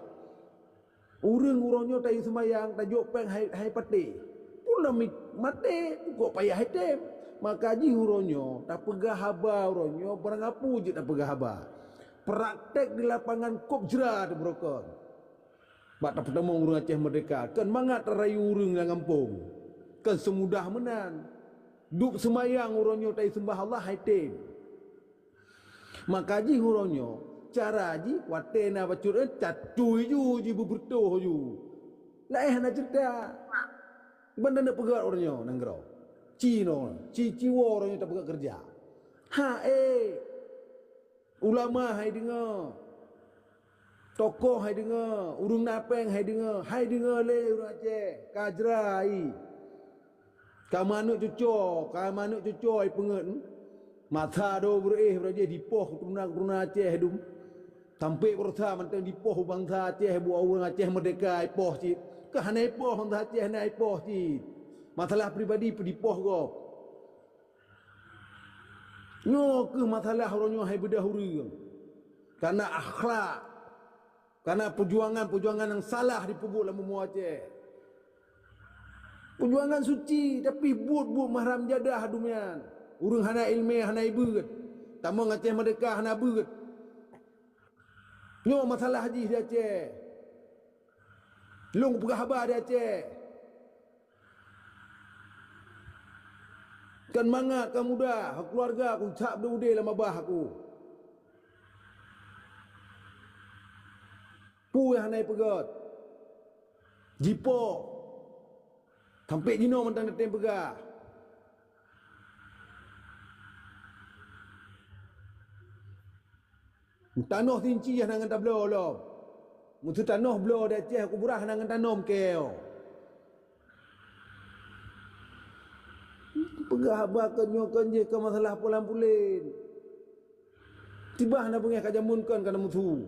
Ureuëng uroe nyoe tayue seumayang tajok péng hai hai patéh. Pula maté pukok payah item. Maka jih uroe nyoe tapeugah haba uroe nyoe barang apu jeuet tapeugah haba. Praktek di lapangan kop jra teubeurokon. Bak tapeutamong ureuëng Aceh Merdeka, kön mangat tarayu ureuëng lam gampông. Kön seumudah meunan. Duek seumayang uroe nyoe taiseumbah Allah hai tem. Maka jih uroe nyoe, cara jih watée na bacut eh, tatui ju jibeubeutoh ju. Laén hana ceurita. Ban taneuk peugét uroe nyoe nanggroe. Ci noe, ci ciwoe uroe nyoe tapeugét keureuja. Ha eh. Ulama hai deungoe. Tokoh hai deungoe, ureuëng na péng hai deungoe, hai deungoe lé ureuëng Aceh, ka jra hai. Ka manök cucoe, ka manök cucoe hai peungeuet. Masa do beureueh beurajih dipoh keturunan-keturunan Aceh dum. Sampai beurasa mantong dipoh bansa Aceh, buet ureuëng Aceh meurdeka ipoh cit. Keu hana ipoh bansa Aceh, hana ipoh cit. Masalah pribadi peudipoh gob. Nyoe keuh masalah uroe nyoe hai beudoh ureuëng. Karena akhlak, karena perjuangan-perjuangan nyang salah dipeubuet lam bumoe Aceh. Perjuangan suci, tapi buet-buet mahram jadah dumian. Ureuëng hana ilmé, hana ibeuet. Tamong Aceh meurdeka hana beuet. Nyoe masalah jih di Aceh. Lôn peugah haba di Aceh. Kan mangat ka muda, keuluwarga ku sab deuh udeb lam babah aku. Peue nyang hana ipeugét? Jipo. Sampai jinoe mantong teutem peugah. Tanoh sinci hana ngon tabloe lom. Meuseu tanoh bloe di Aceh kuburah hana ngon tanom keu. Peugah haba kon nyoe kon jih keu masalah pulan-pulen. Tiba hana beungéh ka jameun kon kana musu.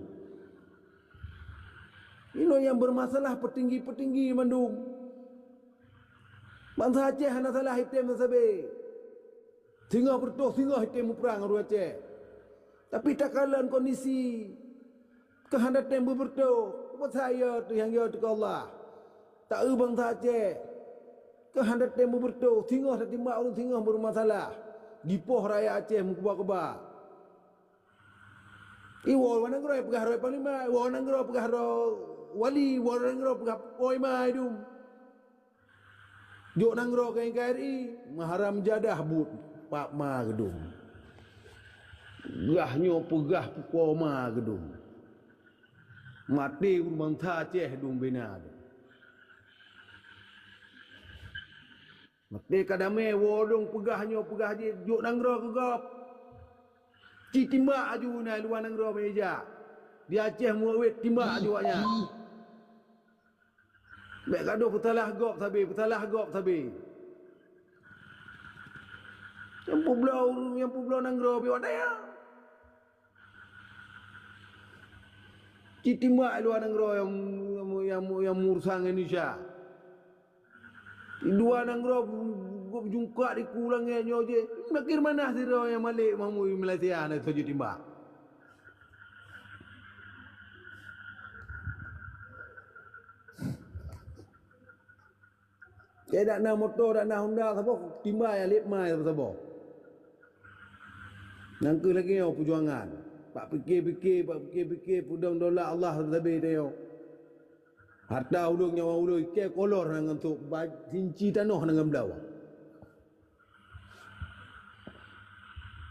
Inoe nyang bermasalah petinggi-petinggi mandum. Bansa Aceh hana salah item sabe. Singoh beureutoh singoh item muprang ureuëng Aceh. Tapi takalon kondisi keuhandatem beubeureutoh, peue sa yo teuh nyang yo teuka Allah. Ta-eu bansa Aceh keuhandatem beubeureutoh singoh tatimbak ureuëng singoh bermasalah. Dipoh rakyat Aceh meukuba-kuba. Iwoe wan nanggroe peugah roh panglima, iwoe nanggroe peugah roh wali, iwoe nanggroe peugah poima idum. Jok nanggroe keu N K R I, maharam jadah buet pap ma geudong. Gah nyoe peugah pukoe ma geudong. Maté ureuëng bansa Aceh dong bina dong. Maté ka damé woe dong peugah nyoe peugah jih jok nanggroe keu gob. Ci timbak aju na luwa nanggroe meja. Di Aceh muwet timbak aju awaknyan. Bék gadoh peusalah gob sabe, peusalah gob sabe. Nyang peubloe ureuëng, nyang peubloe nanggroe pih watée nyan. Cit timbak luwa nanggroe nyang, nyang, nyang, nyang meurusan Indonesia. Di luwa nanggroe gob jungkat di ku langét nyoe jih. Makin manah sidroe nyang malek mamui Malaysia na soe jitimbak. Cai dak na moto, dak na Honda saboh, timba nyang lét mai saboh-saboh. Nyan keuh lagée nyoe peujuangan. Bak pike-pike, bak pike-pike peudong dola Allah sabe-sabe tanyoe. Harta ulôn, nyawa ulôn, ikée kolor na ngon sôk, ba-, sinci tanoh na ngon bloe.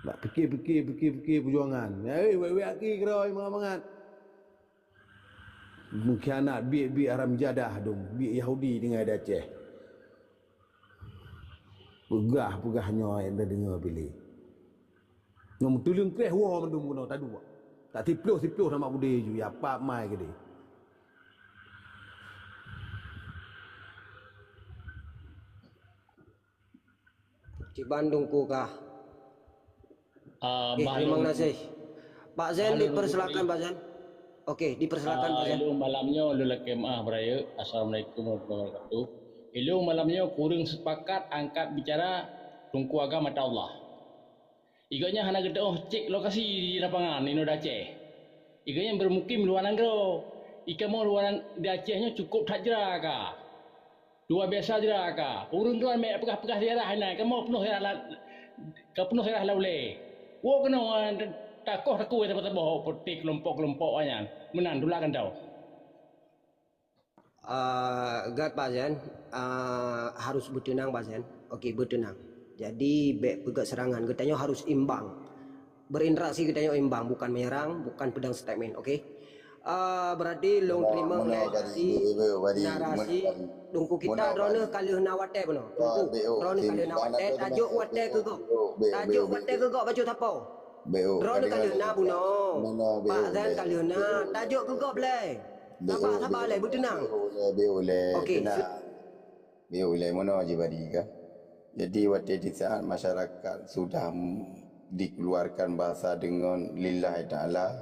Bak pike-pike, pike-pike peujuangan. Eh, wék-wék aki keudroe mangat-mangat. Mengkhianat biek-biek haram jadah dum, biek Yahudi tinggai di Aceh. Peugah-peugah nyoe nyang tadeungoe piléh. Nyoe meutuleueng kreh woe mandum keunoe taduek. Tak siploh-siploh nama budé ju, ya pap mai keudeh. Cit bandum ku kah. Ah, Eh, terima kasih. Pak Zain, dipersilakan, Pak Zain. Oke, dipersilakan, Pak Zain. Ilung malam nyoe lôn lakée meu'ah beurayeuk. Assalamualaikum warahmatullahi wabarakatuh. Ilung malam nyoe kureueng sepakat angkat bicara Teungku Agam atau Allah. Iganya hana geuteu'oh cek lokasi di lapangan inoe di Aceh. Iganya bermukim luwa nanggroe. Ikamoe luwa nang-, di Aceh nyoe cukup that jra ka. Luwa biasa jra ka. Ureuëng droe meupeugah-peugah daerah inan, kamoe peunoh daerah la-, ka peunoh daerah la ulée. Woe keunoe, eh, takoh takue saboh-saboh, peuté keulompok-keulompok nyan. Meunan, tulak kantô. Ah, gat Pak Zain, ah, harus beuteunang Pak Zain. Oke, beuteunang. Jadi, bék peugét seurangan. Geutanyoe harus imbang. Berinteraksi geutanyoe imbang, bukan menyerang, bukan pedang statement, oke? Ah, berarti lôn teurimong lé narasi, narasi Teungku kita, droeneuh ka lheueh na watée bunoe. Teungku, droeneuh ka lheueh na watée, tajok watée keu gob. Tajok watée keu gob bacut sapo. Droeneuh ka lheueh na bunoe. Pak Zain ka lheueh na, tajok keu gob lé. Saba, saba lé, beuteunang. Oke. Bieu ulée meunoe jibadi ka. Jadi, watée di saat masyarakat sudah m-, dikeluarkan bahasa deungon lillahi ta'ala,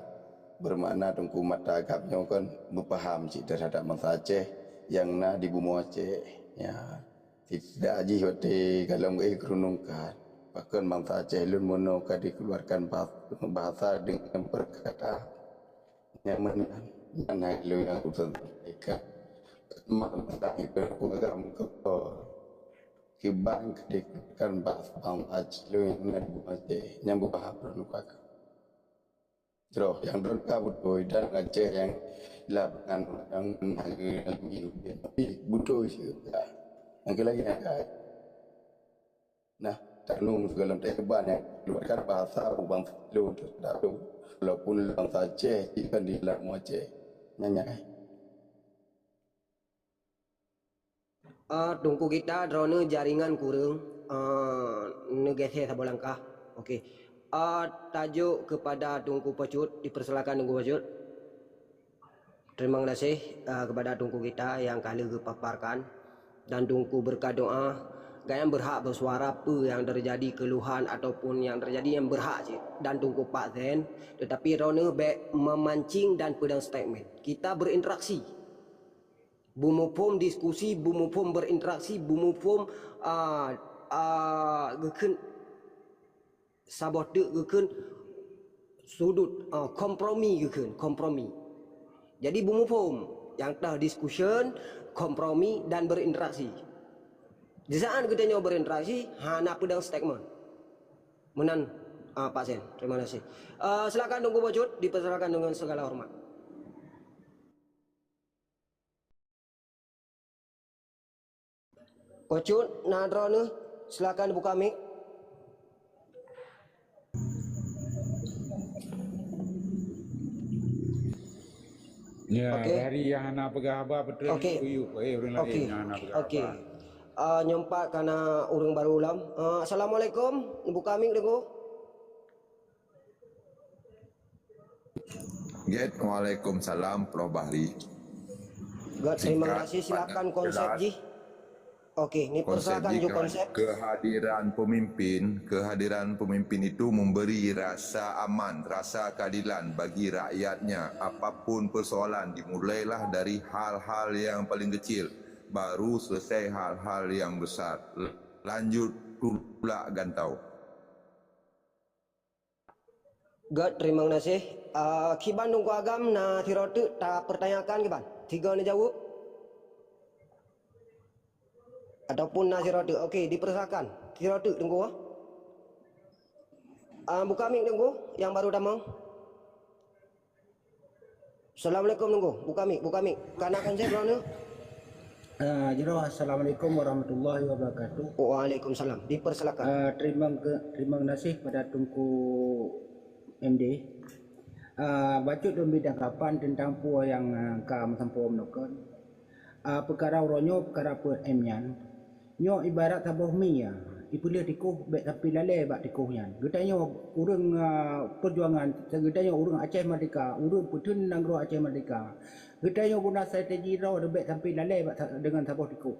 Bermakna Teungku Mata Agam nyoe kan beupaham cit terhadap bansa Aceh nyang na di bumoe Aceh. Ya, tidak jih watée galom geuéh geureunungkan. Pakon bansa Aceh lôn meunoe ka dikeluarkan bah-, bahasa dengan perkataan nyang meunan. Nyan hai lôn nyang kusampaikan. Teuma bansa Aceh lôn agam keudroe. Kiban ka dikeluarkan bahasa bansa Aceh lôn nyang na di bumoe Aceh. Nyang beupaham lôn lukakan. Droe, nyang droe ka beutôi dan Aceh nyang labangan nyang tapi beutôi sih. Nyang lagi nyang ka. Nah, tanung segala macam ban nyang keluarkan bahasa urang lôn tu. Walaupun bansa Aceh, ikan di dalam Aceh. Nyan, nyan. Ah, Teungku kita droeneuh jaringan kureueng, ah, neugeser saboh langkah. Okey. Ah, tajok kepada Teungku Pocut, dipersilakan Teungku Pocut. Terima kasih, ah, kepada Teungku kita yang ka lheueh geupaparkan dan Teungku berkat doa. Gobnyan berhak bersuara peue nyang terjadi keluhan ataupun nyang terjadi nyang berhak cit. Dan Teungku Pak Zen, tetapi droeneuh bèk memancing dan peudong statement. Kita berinteraksi. Beumuphom diskusi, beumuphom berinteraksi, beumuphom, ah, ah, geukheun saboh teuk geukheun sudut, ah, kompromi geukheun, kompromi. Jadi beumuphom nyang teuh discussion, kompromi dan berinteraksi. Di saat geutanyoe berinteraksi, hana peudong statement. Meunan, ah, Pak Zen. Terima kasih. Ah, silakan Teungku Pocut, dipersilakan dengan segala hormat. Pocut, na droeneuh, silakan buka mic. Ya, okey. Dari nyang hana peugah haba beutôi. Okey. Kuyup, eh, ureueng laén nyang hana peugah haba. Okey. Ah, nyoe pat ka na ureueng barô lom. Ah, assalamualaikum. Buka mic dulu. Get, waalaikumsalam, Prof Bahri. Get, terima kasih. Silakan konsep jih. Okey, ni persilakan ju konsep. Kehadiran pemimpin, kehadiran pemimpin itu memberi rasa aman, rasa keadilan bagi rakyatnya. Apapun persoalan, dimulailah dari hal-hal yang paling kecil, baru selesai hal-hal yang besar. Lanjut tulak gantau. Göt, teurimong gaséh. Ah, kiban Teungku Agam na sidroe teuk tapeurtanyakan kiban? Sigoe neujaweueb? Ataupun na sidroe teuk? Oke, dipeursilakan. Sidroe teuk, Teungku. Ah, buka mik, Teungku, nyang baru tamong. Assalamualaikum, Teungku. Buka mik, buka mik. Ka na konsep droeneuh? Ah, jroh, assalamualaikum warahmatullahi wabarakatuh. Waalaikumsalam. Dipersilakan. Ah, terima ke-, terima kasih pada Teungku M D. Ah, bacut lôn bri tanggapan tentang peue nyang, ah, ka meusampoe meunokon. Ah, peukara uroe nyoe, peukara P M nyan. Nyoe ibarat saboh mi, ya, ipeuleueh tikoh bék sampoe lalée bak tikoh nyan. Geutanyoe ureuëng, a, peujuangan, geutanyoe ureuëng Aceh Merdeka, ureuëng peuteun nanggroe Aceh Merdeka. Geutanyoe guna strategi droe bék sampoe lalée bak sa-, deungon saboh tikoh.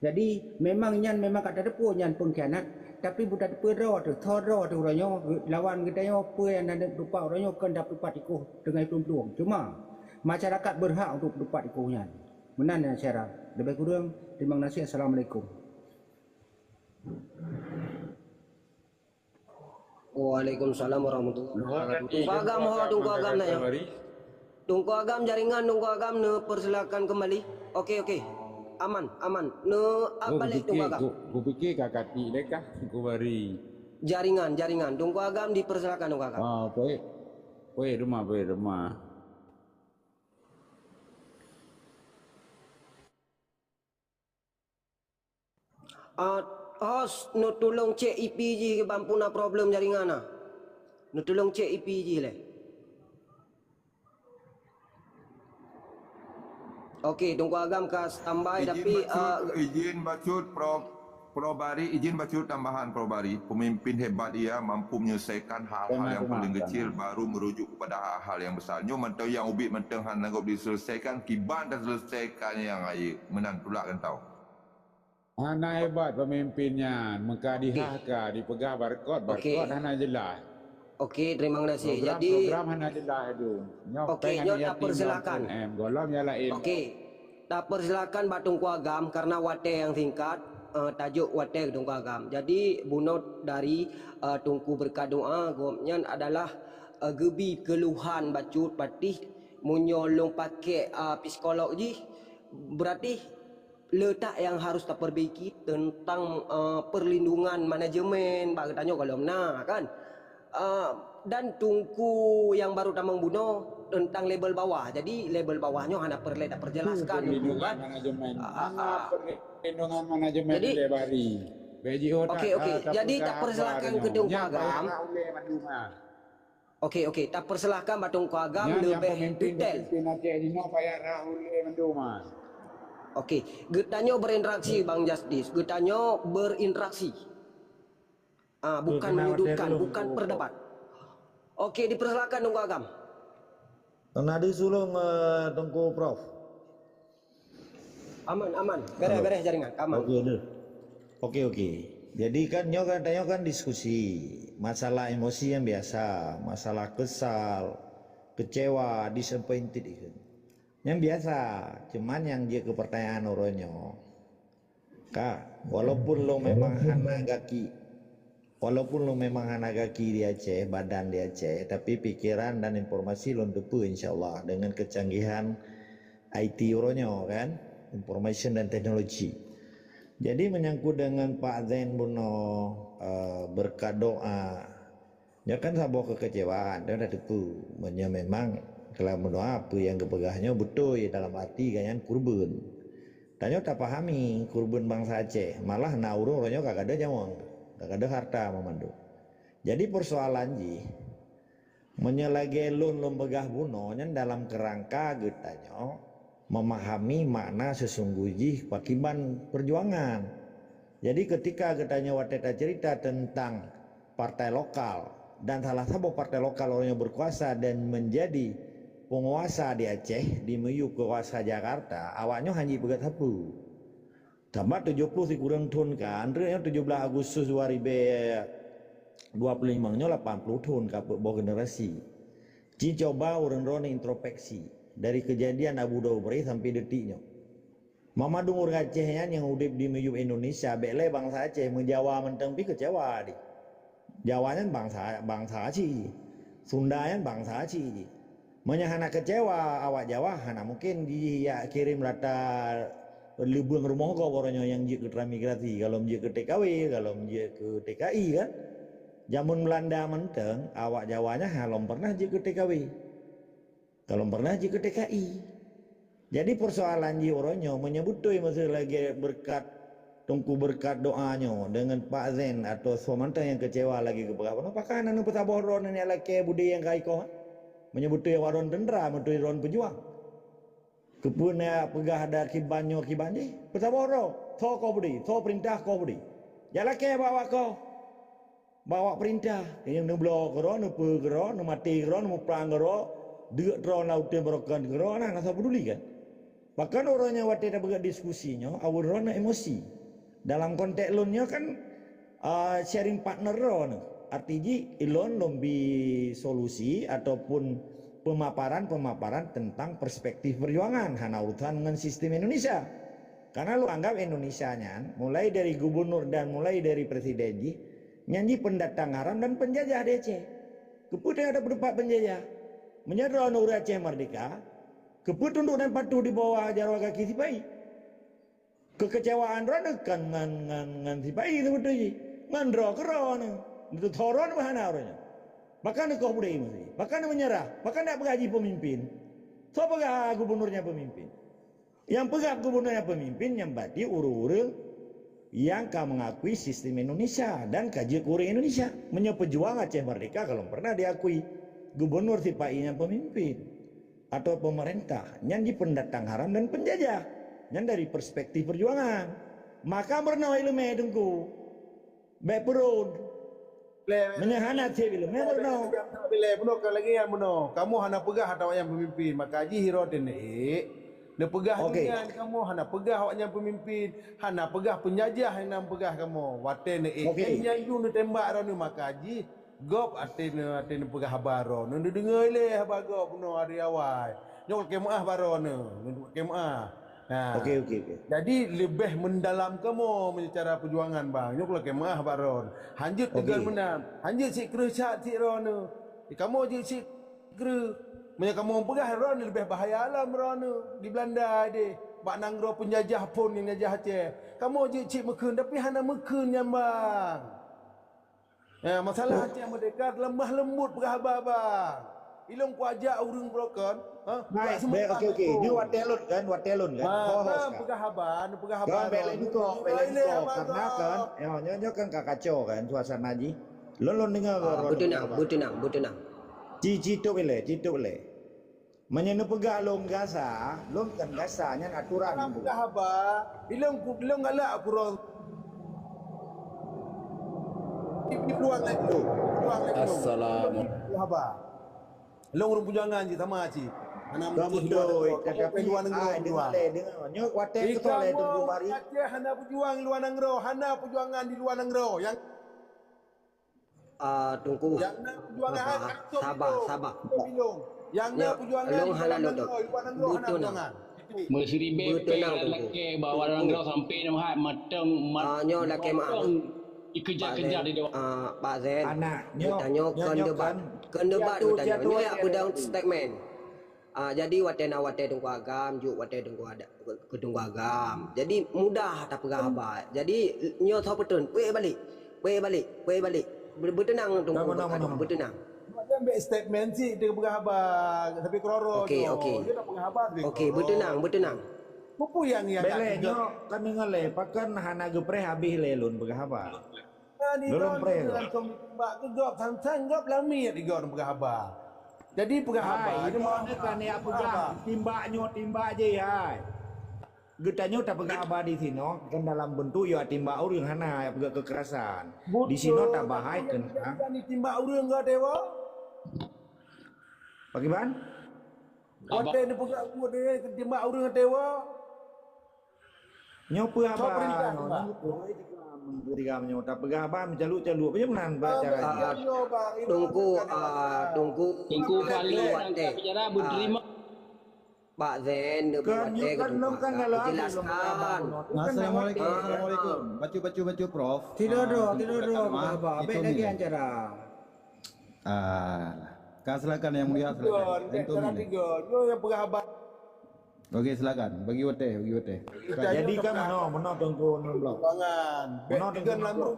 Jadi, memang nyan memang ka tateupeue nyan peungkhianat, tapi beutateupeue droe teuh, soe droe teuh uroe nyoe, lawan geutanyoe peue nyang na tupat uroe nyoe kon tapeutupat tikoh teungoh plueng-plueng. Cuma, masyarakat beurhak untuk peutupat tikoh nyan. Meunan nyang syedara. Leubeh kureueng, teurimong gaséh. Assalamualaikum. Waalaikumsalam warahmatullahi wabarakatuh. Teungku Agam ho, Teungku Agam na nyoe. Teungku Agam, jaringan Teungku Agam neupeursilakan keumbali. Oke, oke. Aman, aman. Neuap balek Teungku Agam. Kupikir ka kati deh kah Teungku Bahri. Jaringan, jaringan. Teungku Agam dipeursilakan Teungku Agam. Ah, baik. Baik, rumah, baik, rumah. Ah, host, neutulông cek I P jih, ban peue na problem jaringan na. Neutulông cek I P jih lé. Oke, Teungku Agam ka standby, tapi, ah, izin bacut, Prof, Prof Bahri, izin bacut tambahan, Prof Bahri. Pemimpin hebat ia mampu menyelesaikan hal-hal yang paling kecil, baru merujuk kepada hal-hal yang besar. Nyoe mantong nyang ubit mantong hana gob diselesaikan, kiban taselesaikan nyang ayeuk. Meunan tulak gantau. Hana hebat pemimpin nyan, meuka dihah ka, dipeugah barcode, barcode hana jeulaih. Okey, terima kasih. Jadi, program hana jelas tu. Nyoe okey, peng nyoe aneuk yatim tapersilakan. Dalam P N M. Golom nyang laén. Okey. Tapersilakan bak Teungku Agam karena watèe nyang singkat, eh, tajok watèe Teungku Agam. Jadi, bunoe dari, eh, Teungku Berkat Doa, gobnyan adalah, eh, geubi keuluhan bacut patéh, meunyoe lôn pakai, eh, psikolog jih, berarti letak nyang harus taperbaiki teuntang, eh, perlindungan manajemen bak geutanyoe gohlom na, kan? Eh, dan Teungku nyang baru tamong bunoe teuntang level bawah. Jadi, level bawah nyoe hana peureulèe taperjelaskan, perlindungan kan? Manajemen. Ah, ah, ah. Hana perlindungan manajemen. Jadi, level bari. Bèk jiôh tak, okey, okey. Ah, jadi, tapeugah tapersilakan keu Teungku Agam. Nyang payah rhot ulèe mandum, ha. Okey, okey. Tapersilakan bak Teungku Agam leubèh detail. Nyan nyang pemimpin-pemimpin Aceh jinoe payah rhot ulèe mandum, ha. Okey, geutanyoe berinteraksi, Bang Justin. Geutanyoe berinteraksi. Ah, bukan menyudutkan, bukan berdebat. Okey, dipersilakan Teungku Agam. Teunadeue sulong, eh, Teungku Prof. Aman, aman. Beres, beres jaringan. Aman. Okey, deh. Okey, okey. Jadi kan nyoe kan, tanyoe kan diskusi. Masalah emosi nyang biasa, masalah kesal, kecewa, disappointed itu. Nyang biasa, cuman nyang jeuet keu pertanyaan uroe nyoe. Ka, walaupun lôn memang hana gaki, walaupun lôn memang hana gaki di Aceh, badan di Aceh, tapi pikiran dan informasi lôn teupeue, insya Allah, dengan kecanggihan I T uroe nyoe, kan, information dan technology. Jadi, menyangkut dengan Pak Zain bunoe, eh, berkat doa, nyoe kan saboh kekecewaan, nyoe dah teupeue. Meunyoe memang kalau meudoa, peue nyang geupeugah nyoe beutôi dalam arti gobnyan kurban. Tanyoe tapahami kurban bansa Aceh, malah na ureuëng uroe nyoe ka gadôh nyawöng, ka gadôh harta meumandum. Jadi persoalan jih, meunyoe lagèe lôn, lôn peugah bunoe nyan dalam kerangka geutanyoe memahami makna seusungguh jih pakiban perjuangan. Jadi ketika geutanyoe watèe taceurita teuntang partai lokal dan salah saboh partai lokal uroe nyoe berkuasa dan menjadi penguasa di Aceh, di miyueb keukuasa Jakarta, awak nyoe hana jipeugah sapeue. Sabab tujoh ploh sikureueng thon kan, nyoe tujoh blaih Agustus dua ribu dua puluh lima nyoe lapan ploh thon ka peuet boh generasi. Ci coba ureuëng droeneuh introspeksi dari kejadian Abu Dhabi sampai detik nyoe. Mandum ureuëng Aceh nyan nyang udeb di miyueb Indonesia, bèk lé bansa Aceh, meujawa mantong pih keucewa di. Jawa nyan bansa, bansa ci. Sunda nyan bansa ci. Meunyoe hana keucewa awak Jawa, hana mungken jih jak kirém rata leubeng rumoh gob uroe nyoe nyang jeuet keu transmigrasi, golom jeuet keu T K W, golom jeuet keu T K I kan. Jameun Belanda mantong, awak Jawa nyan golom pernah jeuet keu T K W. Golom pernah jeuet keu T K I. Jadi persoalan jih uroe nyoe, meunyoe beutôi meuseue lagèe beureukat, teungku beureukat doa nyoe deungon Pak Zen atau soe mantong nyang keucewa lagèe geupeugah bunoe, pakon hana neupeusaboh droeneuh neujak lakèe budé nyang ka ikoh? Meunyoe beutôi awak droeneuh teundra, beutôi droeneuh peujuang. Keupeue neujak peugah ada kiban nyoe kiban jih? Peusaboh droe, soe koh budé, soe peurintah koh budé. Jak lakèe bak awak koh. Bak awak peurintah, nyang neubloe keudroe, neupeue keudroe, neumaté keudroe, neumuprang keudroe, deuk droe lam uteuen barokon keudroe, na, na soe peuduli kan? Bahkan uroe nyoe watèe tapeugah diskusi nyoe, awak droe na emosi. Dalam konteks lôn nyoe kan, ah, sharing partner droe nyoe. Arti jih, ilôn lôn bi solusi ataupun pemaparan-pemaparan tentang perspektif perjuangan, hana urusan ngon sistem Indonesia. Karena lôn anggap Indonesia nyan, mulai dari gubernur dan mulai dari presiden jih, nyan jih pendatang haram dan penjajah di Aceh. Keupeue teungoh tapeutupat penjajah? Meunyoe droeneuh ureuëng Aceh merdeka, keupeue tunduk dan patuh di bawah jaroe gaki sipa-i? Keukeucewaan droeneuh kan ngon, ngon, ngon sipa-i seubeutôi jih. Ngon droe keudroe neuh. Neuteuthô droeneuh hana uroe nyoe. Bahkan neukoh budé meusi. Bahkan neumeunyeurah. Bahkan neujak peugah jih peumimpin. Soe peugah gubernur nyan peumimpin? Nyang peugah gubernur nyan peumimpin nyan berarti ureuëng-ureuëng nyang ka mengakui sistem Indonesia dan ka jeuet keu ureuëng Indonesia. Meunyoe peujuang Aceh Merdeka ka lom pernah diakui gubernur sipa-i nyan peumimpin atau pemerintah, nyan jih pendatang haram dan penjajah. Nyan dari perspektif perjuangan. Maka meurunoe iéleumé teungku. Bèk peuron. Lé. Meunyoe hana cit iéleumé meurunoe. Lé bunoe ka lagèe nyan bunoe. Kamoe hana peugah ata awaknyan peumimpin, maka jih droeneuh neuék. Neupeugah nyan kamoe hana peugah awaknyan peumimpin, hana peugah penjajah nyang neupeugah kamoe. Watèe neuék nyan yue neutembak droeneuh, maka jih Gob até neu, até neu peugah haba droeneuh, neudeungoe lé haba gob bunoe hari awai. Nyoe lakée meuáh bak droeneuh, nyoe lakée meuáh. Ha. Oke, oke, oke. Jadi leubeh mendalam kamoe meunyoe cara peujuangan bang. Nyoe lakée meuáh bak droeneuh. Hanjeuet teugon meunan, hanjeuet sik kreueh sat sik droeneuh. Kamoe jeuet sik kreueh. Meunyoe kamoe peugah droeneuh leubeh bahaya lom droeneuh di Belanda deh. Bak nanggroe peunjajah phon nyang jajah Aceh. Kamoe jeuet sik meukheun tapi hana meukheun nyan bang. Ya, masalah Aceh Merdeka lemah lembut peugah haba bang. Ilong kuajak ureuëng broken, ha? Baik, baik, oke, oke. Nyoe watée lôn kan, watée lôn kan. Ha, ho, ho, kan peugah haba, peugah haba. Kan belek niko, belek niko. Karena kan, ya, nyoe, nyoe kan ka kacau kan suasana jih. Lôn, lôn dengar. Ah, beuteunak, beuteunak, beuteunak. Ci, ci tôp ilée, ci tôp ilée. Meunyoe neupeugah lôn gasa, lôn kon gasa, nyan aturan. Hana peugah haba, ilong ku, ilong galak aku roh. Di, di peluang lagi tu. Peluang lagi tu. Assalamu- Haba. Long ureuëng pujangan je sama cit. Hana mungkin betul, luar negara. Tapi luar negara, ah, dengar leh, dengar. Nyoe watée keutôi leh Teungku Bari. Aceh hana pejuang luar negara, hana pejuangan di luar negara. Yang Ah, Teungku. Nyang na peujuangan sabar, sabar, sabar. Nyang na peujuangan di dalam nanggroe, di luwa nanggroe hana peujuangan. Meusiribèe pèng lakèe bak dalam nanggroe sampoe nyoe hai matong, ah, nyoe lakèe meu'ah. Dikeujak-keujak di luwa. Ah, Pak Zen. Anak nyoe, geutanyoe nyoe, kon nyoe debat, kon debat geutanyoe. Nyoe jak peudong statement. Ah, jadi watèe na watèe Teungku Agam, jok watèe Teungku Ada-, keu Teungku Agam. Jadi mudah tapeugah haba. Jadi nyoe soe peuteun, weh balek, weh balek, weh balek. Be-, beuteunang Teungku Agam, beuteunang. Mak jan bèk statement cit teupeugah haba, tapi keuroro nyoe. Oke, oke. Dia nak peugah haba tapi keuroro. Oke, beuteunang, beuteunang. Peue nyang, nyang belèe nyoe kan deungö lé, pakon hana geupreh habéh lé lôn peugah haba. Lôn preh. Langsung ditembak keu gob, sang-sang gob lamiet di gob peugah haba. Jadi peugah haba, hai, ini mau kan ya peugah, timbak nyoe, timbak jih, hai. Geutanyoe tapeugah haba di sinoe, kan dalam bentuk ya timbak ureueng hana ya peugah kekerasan. Di sinoe tabahai tentang. Bukan ditimbak ureueng geuh dewa. Pakiban? Watèe neupeugah buet dia timbak ureueng dewa. Nyoe peue haba? Nyoe peue haba? Nyoe tapeugah haba meucalu-calu. Apa nyang meunan cara dia? Teungku, ah, Teungku, Teungku Fahli, bicara berterima. Pak Zen, neubuat teh kan lôn kan kalau jelaskan. Assalamualaikum, assalamualaikum. Bacu, bacu, bacu, Prof. Tidak ada, tidak ada. Abang, abang. Abang lagi acara. Ah, kan silakan Yang Mulia, silakan. Tiga, cara tiga. Nyoe nyang peugah haba. Okey, silakan. Bagi watèe, bagi watèe. Jadi kan meunoe, meunoe Teungku Nun Blok. Pangan. Meunoe Teungku Nun Blok.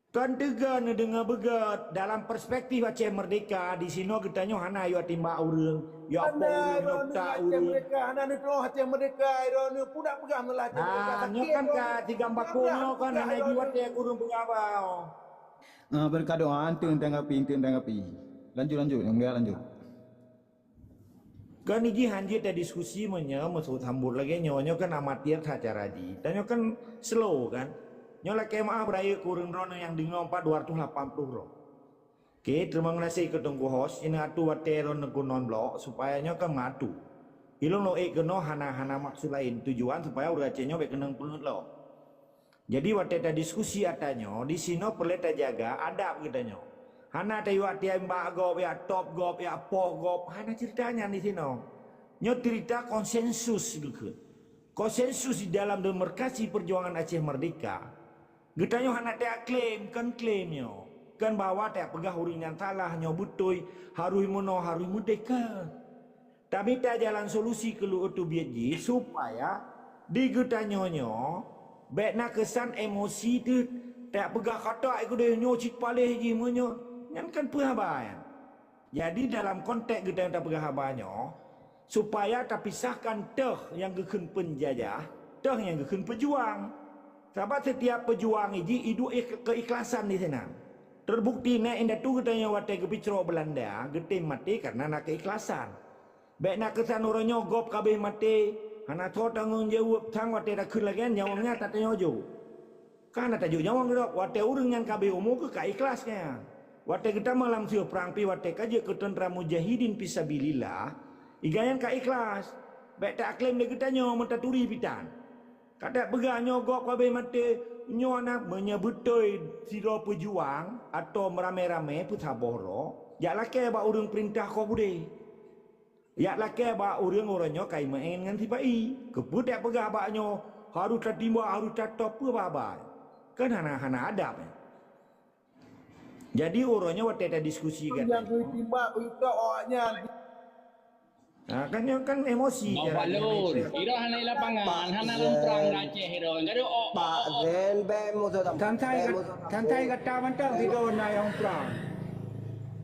Kan teuga neudeungö beugöt dalam perspektif Aceh Merdeka, di sinoe geutanyoe hana yue timbak ureueng, yue apoh ureueng, yue tak ureueng. Hana neutu'oh Aceh Merdeka, droeneuh pun dak peugah meulah Aceh Merdeka. Nah, nyoe kan ka tigam bakong nyoe kan hana jiwatèe ureueng peugah haba. Ah, berkat doa, enteuk tanggapi, enteuk tanggapi. Lanjut, lanjut, Yang Mulia, lanjut. Kan iji hanjeuet tadiskusi meunyoe meusambot lagèe nyoe, nyoe kan amatir that cara jih. Tanyoe kan slow kan. Nyoe lakèe meu'ah beurayeuk keu ureueng droeneuh nyang deungö pat dua ratus lapan puluh droe. Oke, terima kasih keu Teungku Host. Inan atu watèe droeneuh keunoe blok supaya nyoe kan meungatur. Ilôn lôn ék keunoe hana, hana maksud laén, tujuan supaya ureueng Aceh nyoe bèk keunong peungeuet lom. Jadi watèe tadiskusi ata nyoe, di sinoe peureulèe tajaga adab geutanyoe. Hana tayue timbak gob, ya top gob, ya poh gob, hana cerita nyan di sinoe. Nyoe cerita konsensus geukheun. Konsensus di dalam demokrasi perjuangan Aceh Merdeka. Geutanyoe hana taklaim, kon klaim nyoe. Kon bahwa tapeugah ureueng nyan salah, nyoe beutôi, harôh meunoe, harôh meudéh, kon. Tamita jalan solusi keu lôn teubiet jih supaya di geutanyoe nyoe bèk na keusan emosi teuh, tapeugah kata keudéh nyoe cit paléh jih meunyoe, nyan kan peue haba nyan. Jadi dalam konteks geutanyoe tapeugah haba nyoe, supaya tapisahkan teuh nyang geukheun peunjajah, teuh nyang geukheun peujuang. Sabab setiap peujuang jih iduek keikhlasan di sinan. Terbukti nèk indatu geutanyoe watèe geupicrok Belanda, geutem maté kareuna na keikhlasan. Bèk na keusan uroe nyoe gob ka abéh maté, hana soe tanggong jaweueb, sang watèe takheun lagèe nyan nyawöng nyan tatanyoe jok. Ka hana tajok nyawöng gob, watèe ureueng nyan ka abéh umu keuh ka ikhlas nyan. Watèe geutamong lam siuh prang pih watèe ka jeuet keu teuntra mujahidin fisabilillah, iga nyan ka ikhlas. Bèk taklaim lé geutanyoe meutaturi pitan. Ka tapeugah nyoe gob ka abéh maté, Nyoe na meunyoe beutôi sidroe peujuang atau meuramé-ramé peusaboh droe, jak lakée bak ureuëng peurintah koh budé. Jak lakée bak ureuëng uroe nyoe ka imeu'en ngon sipa-i. Keupeue tak peugah bak nyoe harôh tatimbak, harôh tatôb, peue babah? Kan hana, hana adab, eh. Jadi uroe nyoe watée tadiskusi gata nyoe, nyang geutimbak beutôi awaknyan. Ha, kan nyoe kan emosi. Bang Falun, ira hana di lapangan, hana lôn prang Aceh ira. Enggak ada, oh, Pak Zen, bèk musoh tam-, santai, bèk musoh tam-, santai gata mantong tiga na nyang prang.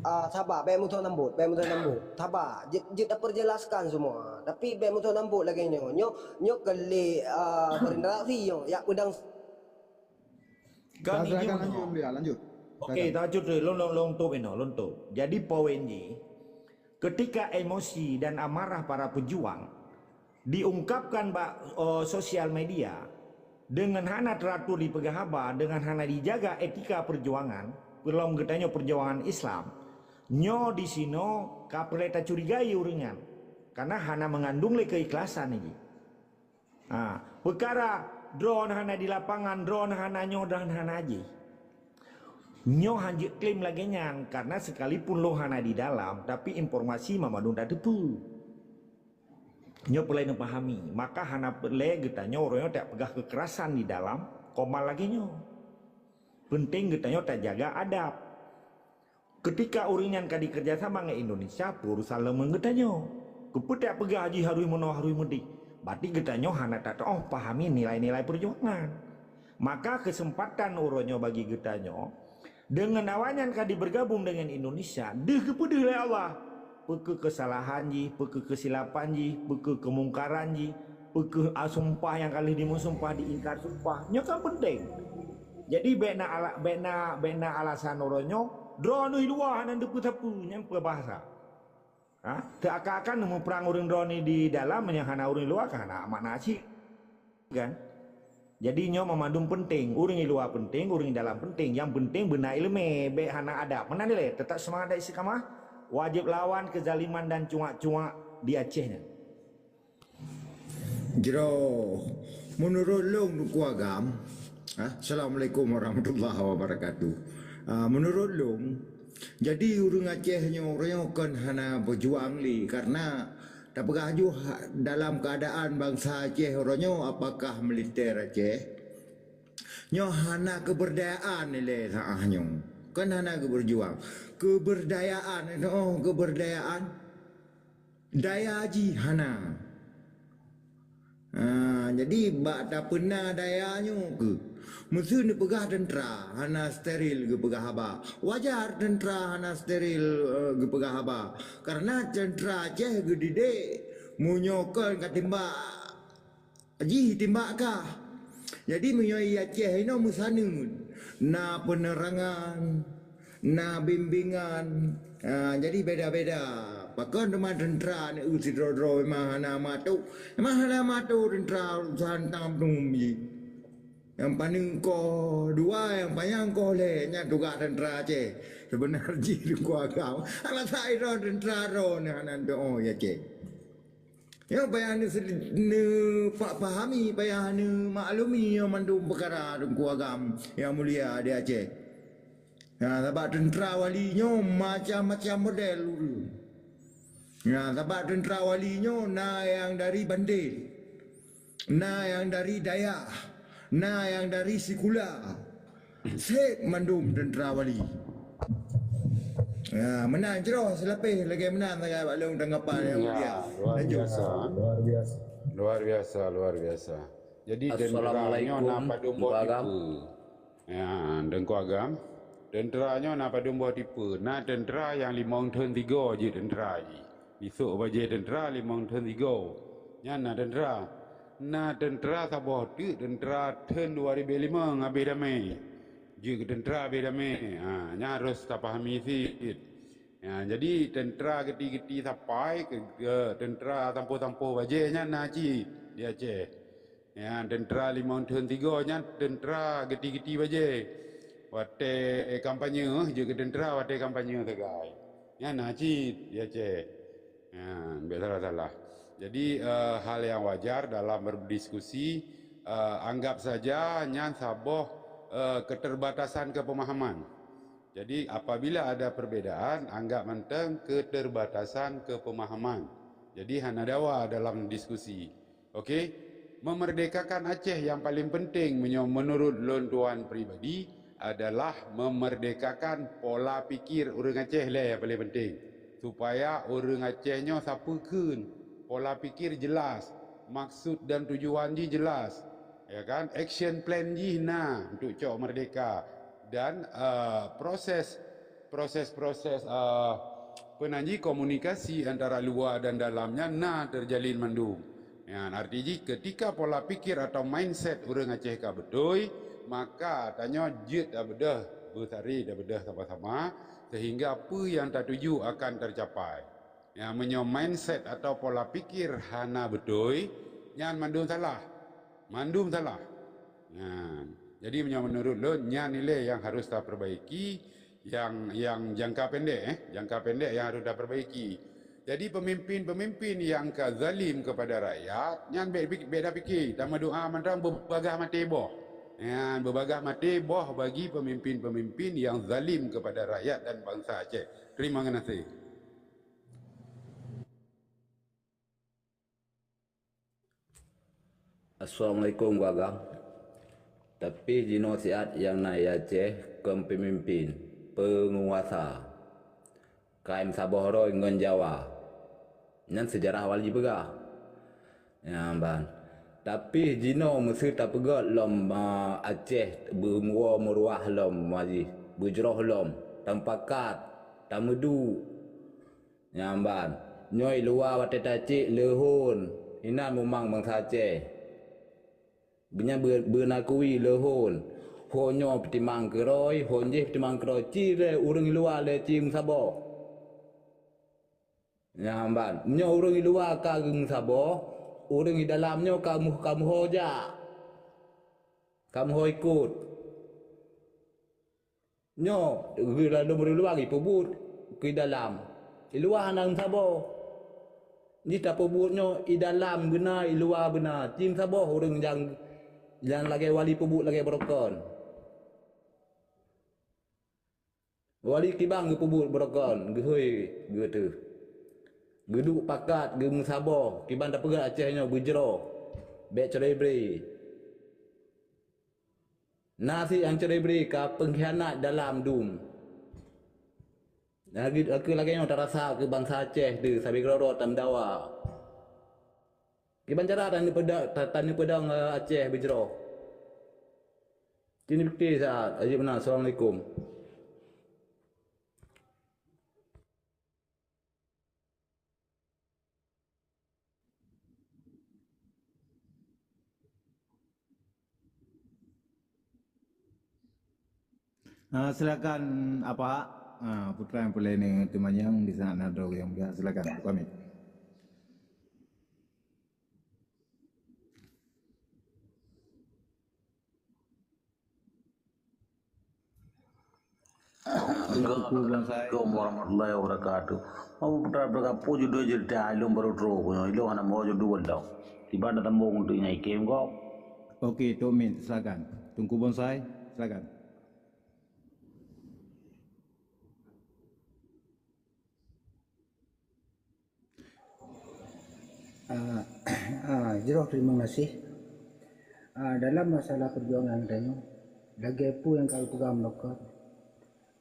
Ah, sabar, bèk musoh lembut, bèk musoh lembut. Sabar, jeuet, jeuet taperjelaskan semua. Tapi bèk musoh lembut lagèe nyoe. Nyoe, nyoe keu lé, ah, berinteraksi nyoe. Yak pedang. Kan silakan lanjut, Mulia, lanjut. Okey, silakan. Lanjut dulu. Lôn, lôn, lôn top inoe, lôn top. Jadi poin jih, ketika emosi dan amarah para pejuang diungkapkan bak, eh, sosial media dengan hana teratur dipeugah haba, dengan hana dijaga etika perjuangan, peulom geutanyoe perjuangan Islam, nyoe di sinoe ka peureulée tacurigai ureuëng nyan, karena hana mengandung lé keikhlasan jih. Ha, peukara droeneuh hana di lapangan, droeneuh hana nyoe dan hana jih. Nyoe hanjeuet klaim lagée nyan, karena sekalipun lôn hana di dalam, tapi informasi mandum tateupeue. Nyoe peureulée neupahami, maka hana peureulée geutanyoe uroe nyoe tapeugah keukerasan di dalam komal lagée nyoe. Penting geutanyoe tajaga adab. Ketika ureuëng nyan ka dikeureuja sama ngon Indonesia, peue urusan lom ngon geutanyoe. Keupeue tapeugah jih harôh meunoe harôh meudéh? Berarti geutanyoe hana tatoh pahami nilai-nilai perjuangan. Maka keuseumpatan uroe nyoe bagi geutanyoe, deungon awaknyan ka dibergabung deungon Indonesia, deuh geupeudeuh lé Allah. Peu kheueh keusalahan jih, peu kheueh keusilapan jih, peu kheueh keumungkaran jih, peu kheueh, ah, sumpah nyang ka lheueh jimeusumpah, diingkar sumpah. Nyoe kan penting. Jadi, bèk na ala-, bèk na, bèk na alasan uroe nyoe, droeneuh di luwa hana teupeue sapeue, nyan peubahasa. Ha? Teuakan-akan neumuprang ureuëng droeneuh di dalam, nyang hana ureuëng luwa, kan hana makna cit. Kan? Jadi, nyoe mandum penting, ureuëng di luwa penting, ureuëng di dalam penting. Nyang penting beuna iéleumé, bèk hana adab. Meunan lé, teutap seumangat dan istiqamah, wajéb lawan keuzaliman dan cuak-cuak di Aceh nyan. Jroh, meunurot lôn Teungku Agam, ha, Assalamualaikum warahmatullahi wabarakatuh. Ah, meunurot lôn, jadi ureuëng Aceh nyoe, ureuëng nyoe kon hana beujuang lé, karena tapeugah ju ha-, dalam keuadaan bansa Aceh uroe nyoe, apakah militer Aceh, nyoe hana keuberdayaan ilée saát nyoe. Kon hana geubeujuang. Keuberdayaan, oh, keuberdayaan. Daya jih hana. Ha, jadi bak tapeuna daya nyoe keuh. Meuseu neupeugah teuntra hana steril geupeugah haba. Wajar teuntra hana steril, eh, geupeugah haba. Karena teuntra Aceh geudidik meunyoe kon ka timbak jih timbak kah. Jadi meunyoe i Aceh inoe meusaneut, na peunerangan, na bimbingan, ha, jadi beda-beda. Pakon teuma teuntra neu sidroe-droe memang hana mato, memang hana mato teuntra urusan tam tum jih. Nyang paneuk koh dua, nyang panyang koh lhée, nyan tugaih teuntra Aceh. Seubeuna jih Teungku Agam. Hana sai droe teuntra droe neu hana doa ya Aceh. Nyoe payah neuse-, neupahami, payah neumaklumi nyoe mandum peukara Teungku Agam nyang mulia di Aceh. Nah, sabab teuntra wali nyoe macam-macam model ureuëng. Nah, sabab teuntra wali nyoe na nyang dari Bande, na nyang dari Dayah, na nyang dari Sikula. Seb mandum teuntra wali. Ya, meunan jroh seulapeh lagée meunan sagai bak lôn tanggapan nyang mulia. Luar biasa. Luar biasa. Luar biasa, luar biasa. Jadi teuntra nyoe na padum boh tipe. Ya, Teungku Agam. Teuntra nyoe na padum boh tipe. Na teuntra nyang limong thon tiga jih teuntra jih. Isok bajée teuntra limong thon tiga. Nyan na teuntra. Na teuntra saboh teuk teuntra thon dua ribée limong habéh damé. Jeuet keu teuntra habéh damé. Ha, nyan harôh tapahami cit. Ya, jadi teuntra geuti-geuti sapai keu, keu teuntra tampoh-tampoh bajée nyan na cit di Aceh. Nyan teuntra limong thon tiga nyan teuntra geuti-geuti bajée. Watée, eh, kampanye, jeuet keu teuntra watée kampanye sagai. Nyan na cit di Aceh. Nyan, bèk salah-salah. Jadi, eh, hal yang wajar dalam berdiskusi, Eh, anggap saja nyan saboh, eh, keterbatasan kepemahaman. Jadi, apabila ada perbedaan, anggap mantong keterbatasan kepemahaman. Jadi, hana dawa dalam diskusi. Okey? Memerdekakan Aceh yang paling penting menyo-, menurut lôn tuan pribadi adalah memerdekakan pola pikir ureuëng Aceh lé yang paling penting. Supaya ureuëng Aceh nyoe sapeue kheun, pola pikir jelas, maksud dan tujuan jih jelas, ya kan? Action plan jih na untuk cok merdeka dan, eh, proses, proses-proses, eh, peue nan jih, komunikasi antara luar dan dalamnya na terjalin mandum. Nyan arti jih ketika pola pikir atau mindset ureuëng Aceh ka beutôi, maka tanyoe jeuet tabeudôh, beusari tabeudôh sama-sama sehingga peue yang tatuju akan tercapai. Ya, meunyoe mindset atau pola pikir hana beutôi, nyan mandum salah. Mandum salah. Nyan. Jadi meunyoe menurut lôn, nyan nilai yang harus taperbaiki, yang, yang jangka pendek, eh, jangka pendek yang harus taperbaiki. Jadi pemimpin-pemimpin yang ka zalim kepada rakyat, nyan bèk, bèk, bèk tapikir, tameudoa mantong beubagah maté boh. Nyan beubagah maté boh bagi pemimpin-pemimpin yang zalim kepada rakyat dan bangsa Aceh. Terima kasih. Assalamualaikum, Gua Agam. Tapi jinoe siat nyang na i Aceh kon peumimpin, peunguasa. Ka meusaboh droe ngon Jawa. Nyan seujarah awai jipeugah. Nyan ban. Tapi jinoe meuseu tapeugöt lom, a, Aceh beumeuwoe meuruah lom, ma jih, beujroh lom, tamupakat, tameuduek. Nyan ban, nyoe i luwa watèe tacék leuhon, inan mumang bansa Aceh. Beunyan beu-, beunakui leuhon, ho nyoe peutimang keudroe, ho jéh peutimang keudroe, ci lé ureuëng i luwa lé ci meusaboh. Nyan ban, nyoe ureuëng i luwa ka geumeusaboh, ureuëng i dalam nyoe ka meuh-, ka meuho jak, ka meuho ikot. Nyoe, geuh lalom ureuëng luwa geuh peubuet keu dalam. I luwa hana meusaboh. Jih tapeubuet nyoe i dalam beuna, i luwa beuna. Ci meusaboh ureuëng nyang, nyang lagèe wali peubuet lagèe beurokon. Wali kiban geupeubuet beurokon, geuhôi geuh teuh. Geuduek pakat, geumeusaboh, kiban tapeugah Aceh nyoe beujroh. Bèk cre-bre. Na sit nyang cre-bre ka peungkhianat dalam dum. Lagèe, lagèe nyoe tarasa keu bansa Aceh teuh sabe keudroe-droe tameudawa. Kiban cara taneupeuda-, ta-, taneupeuda ngon Aceh beujroh. Ci neupike saat. Ajeuk meunan. Assalamualaikum. Ah, silakan, Apa? Ah, Putra yang Pulai ni Tumanyang di sana ada yang mulia. Silakan, buka mic. Assalamualaikum warahmatullahi wabarakatuh. Mau putra berkapu judul cerita ilung baru terus. Ilung anak mau judul dah. Tiba nak tambung untuk nyai kem kau. Okey, Tok Min, silakan. Tungku Bonsai, silakan. Ah, ah, jroh teurimong gaséh. Ah, dalam masalah peujuangan geutanyoe, lagèe peue nyang ka geupeugah meunokot,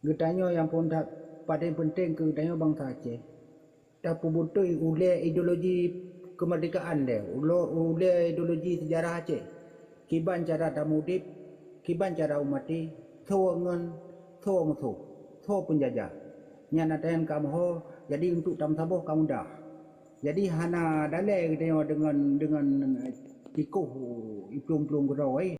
geutanyoe nyang phôn that paléng peunteng keu geutanyoe bansa Aceh, tapeubeutôi ulèe ideologi keumeurdekaan deh, ulo-, ulèe ideologi seujarah Aceh. Kiban cara tamudieb, kiban cara u maté, soe ngon soe musoh, soe peunjajah. Nyan ata nyan ka meuho, jadi untuk tameusaboh ka mudah. Jadi hana dalé geutanyoe deungon, deungon, eh, tikoh iplueng-plueng keudroe, eh.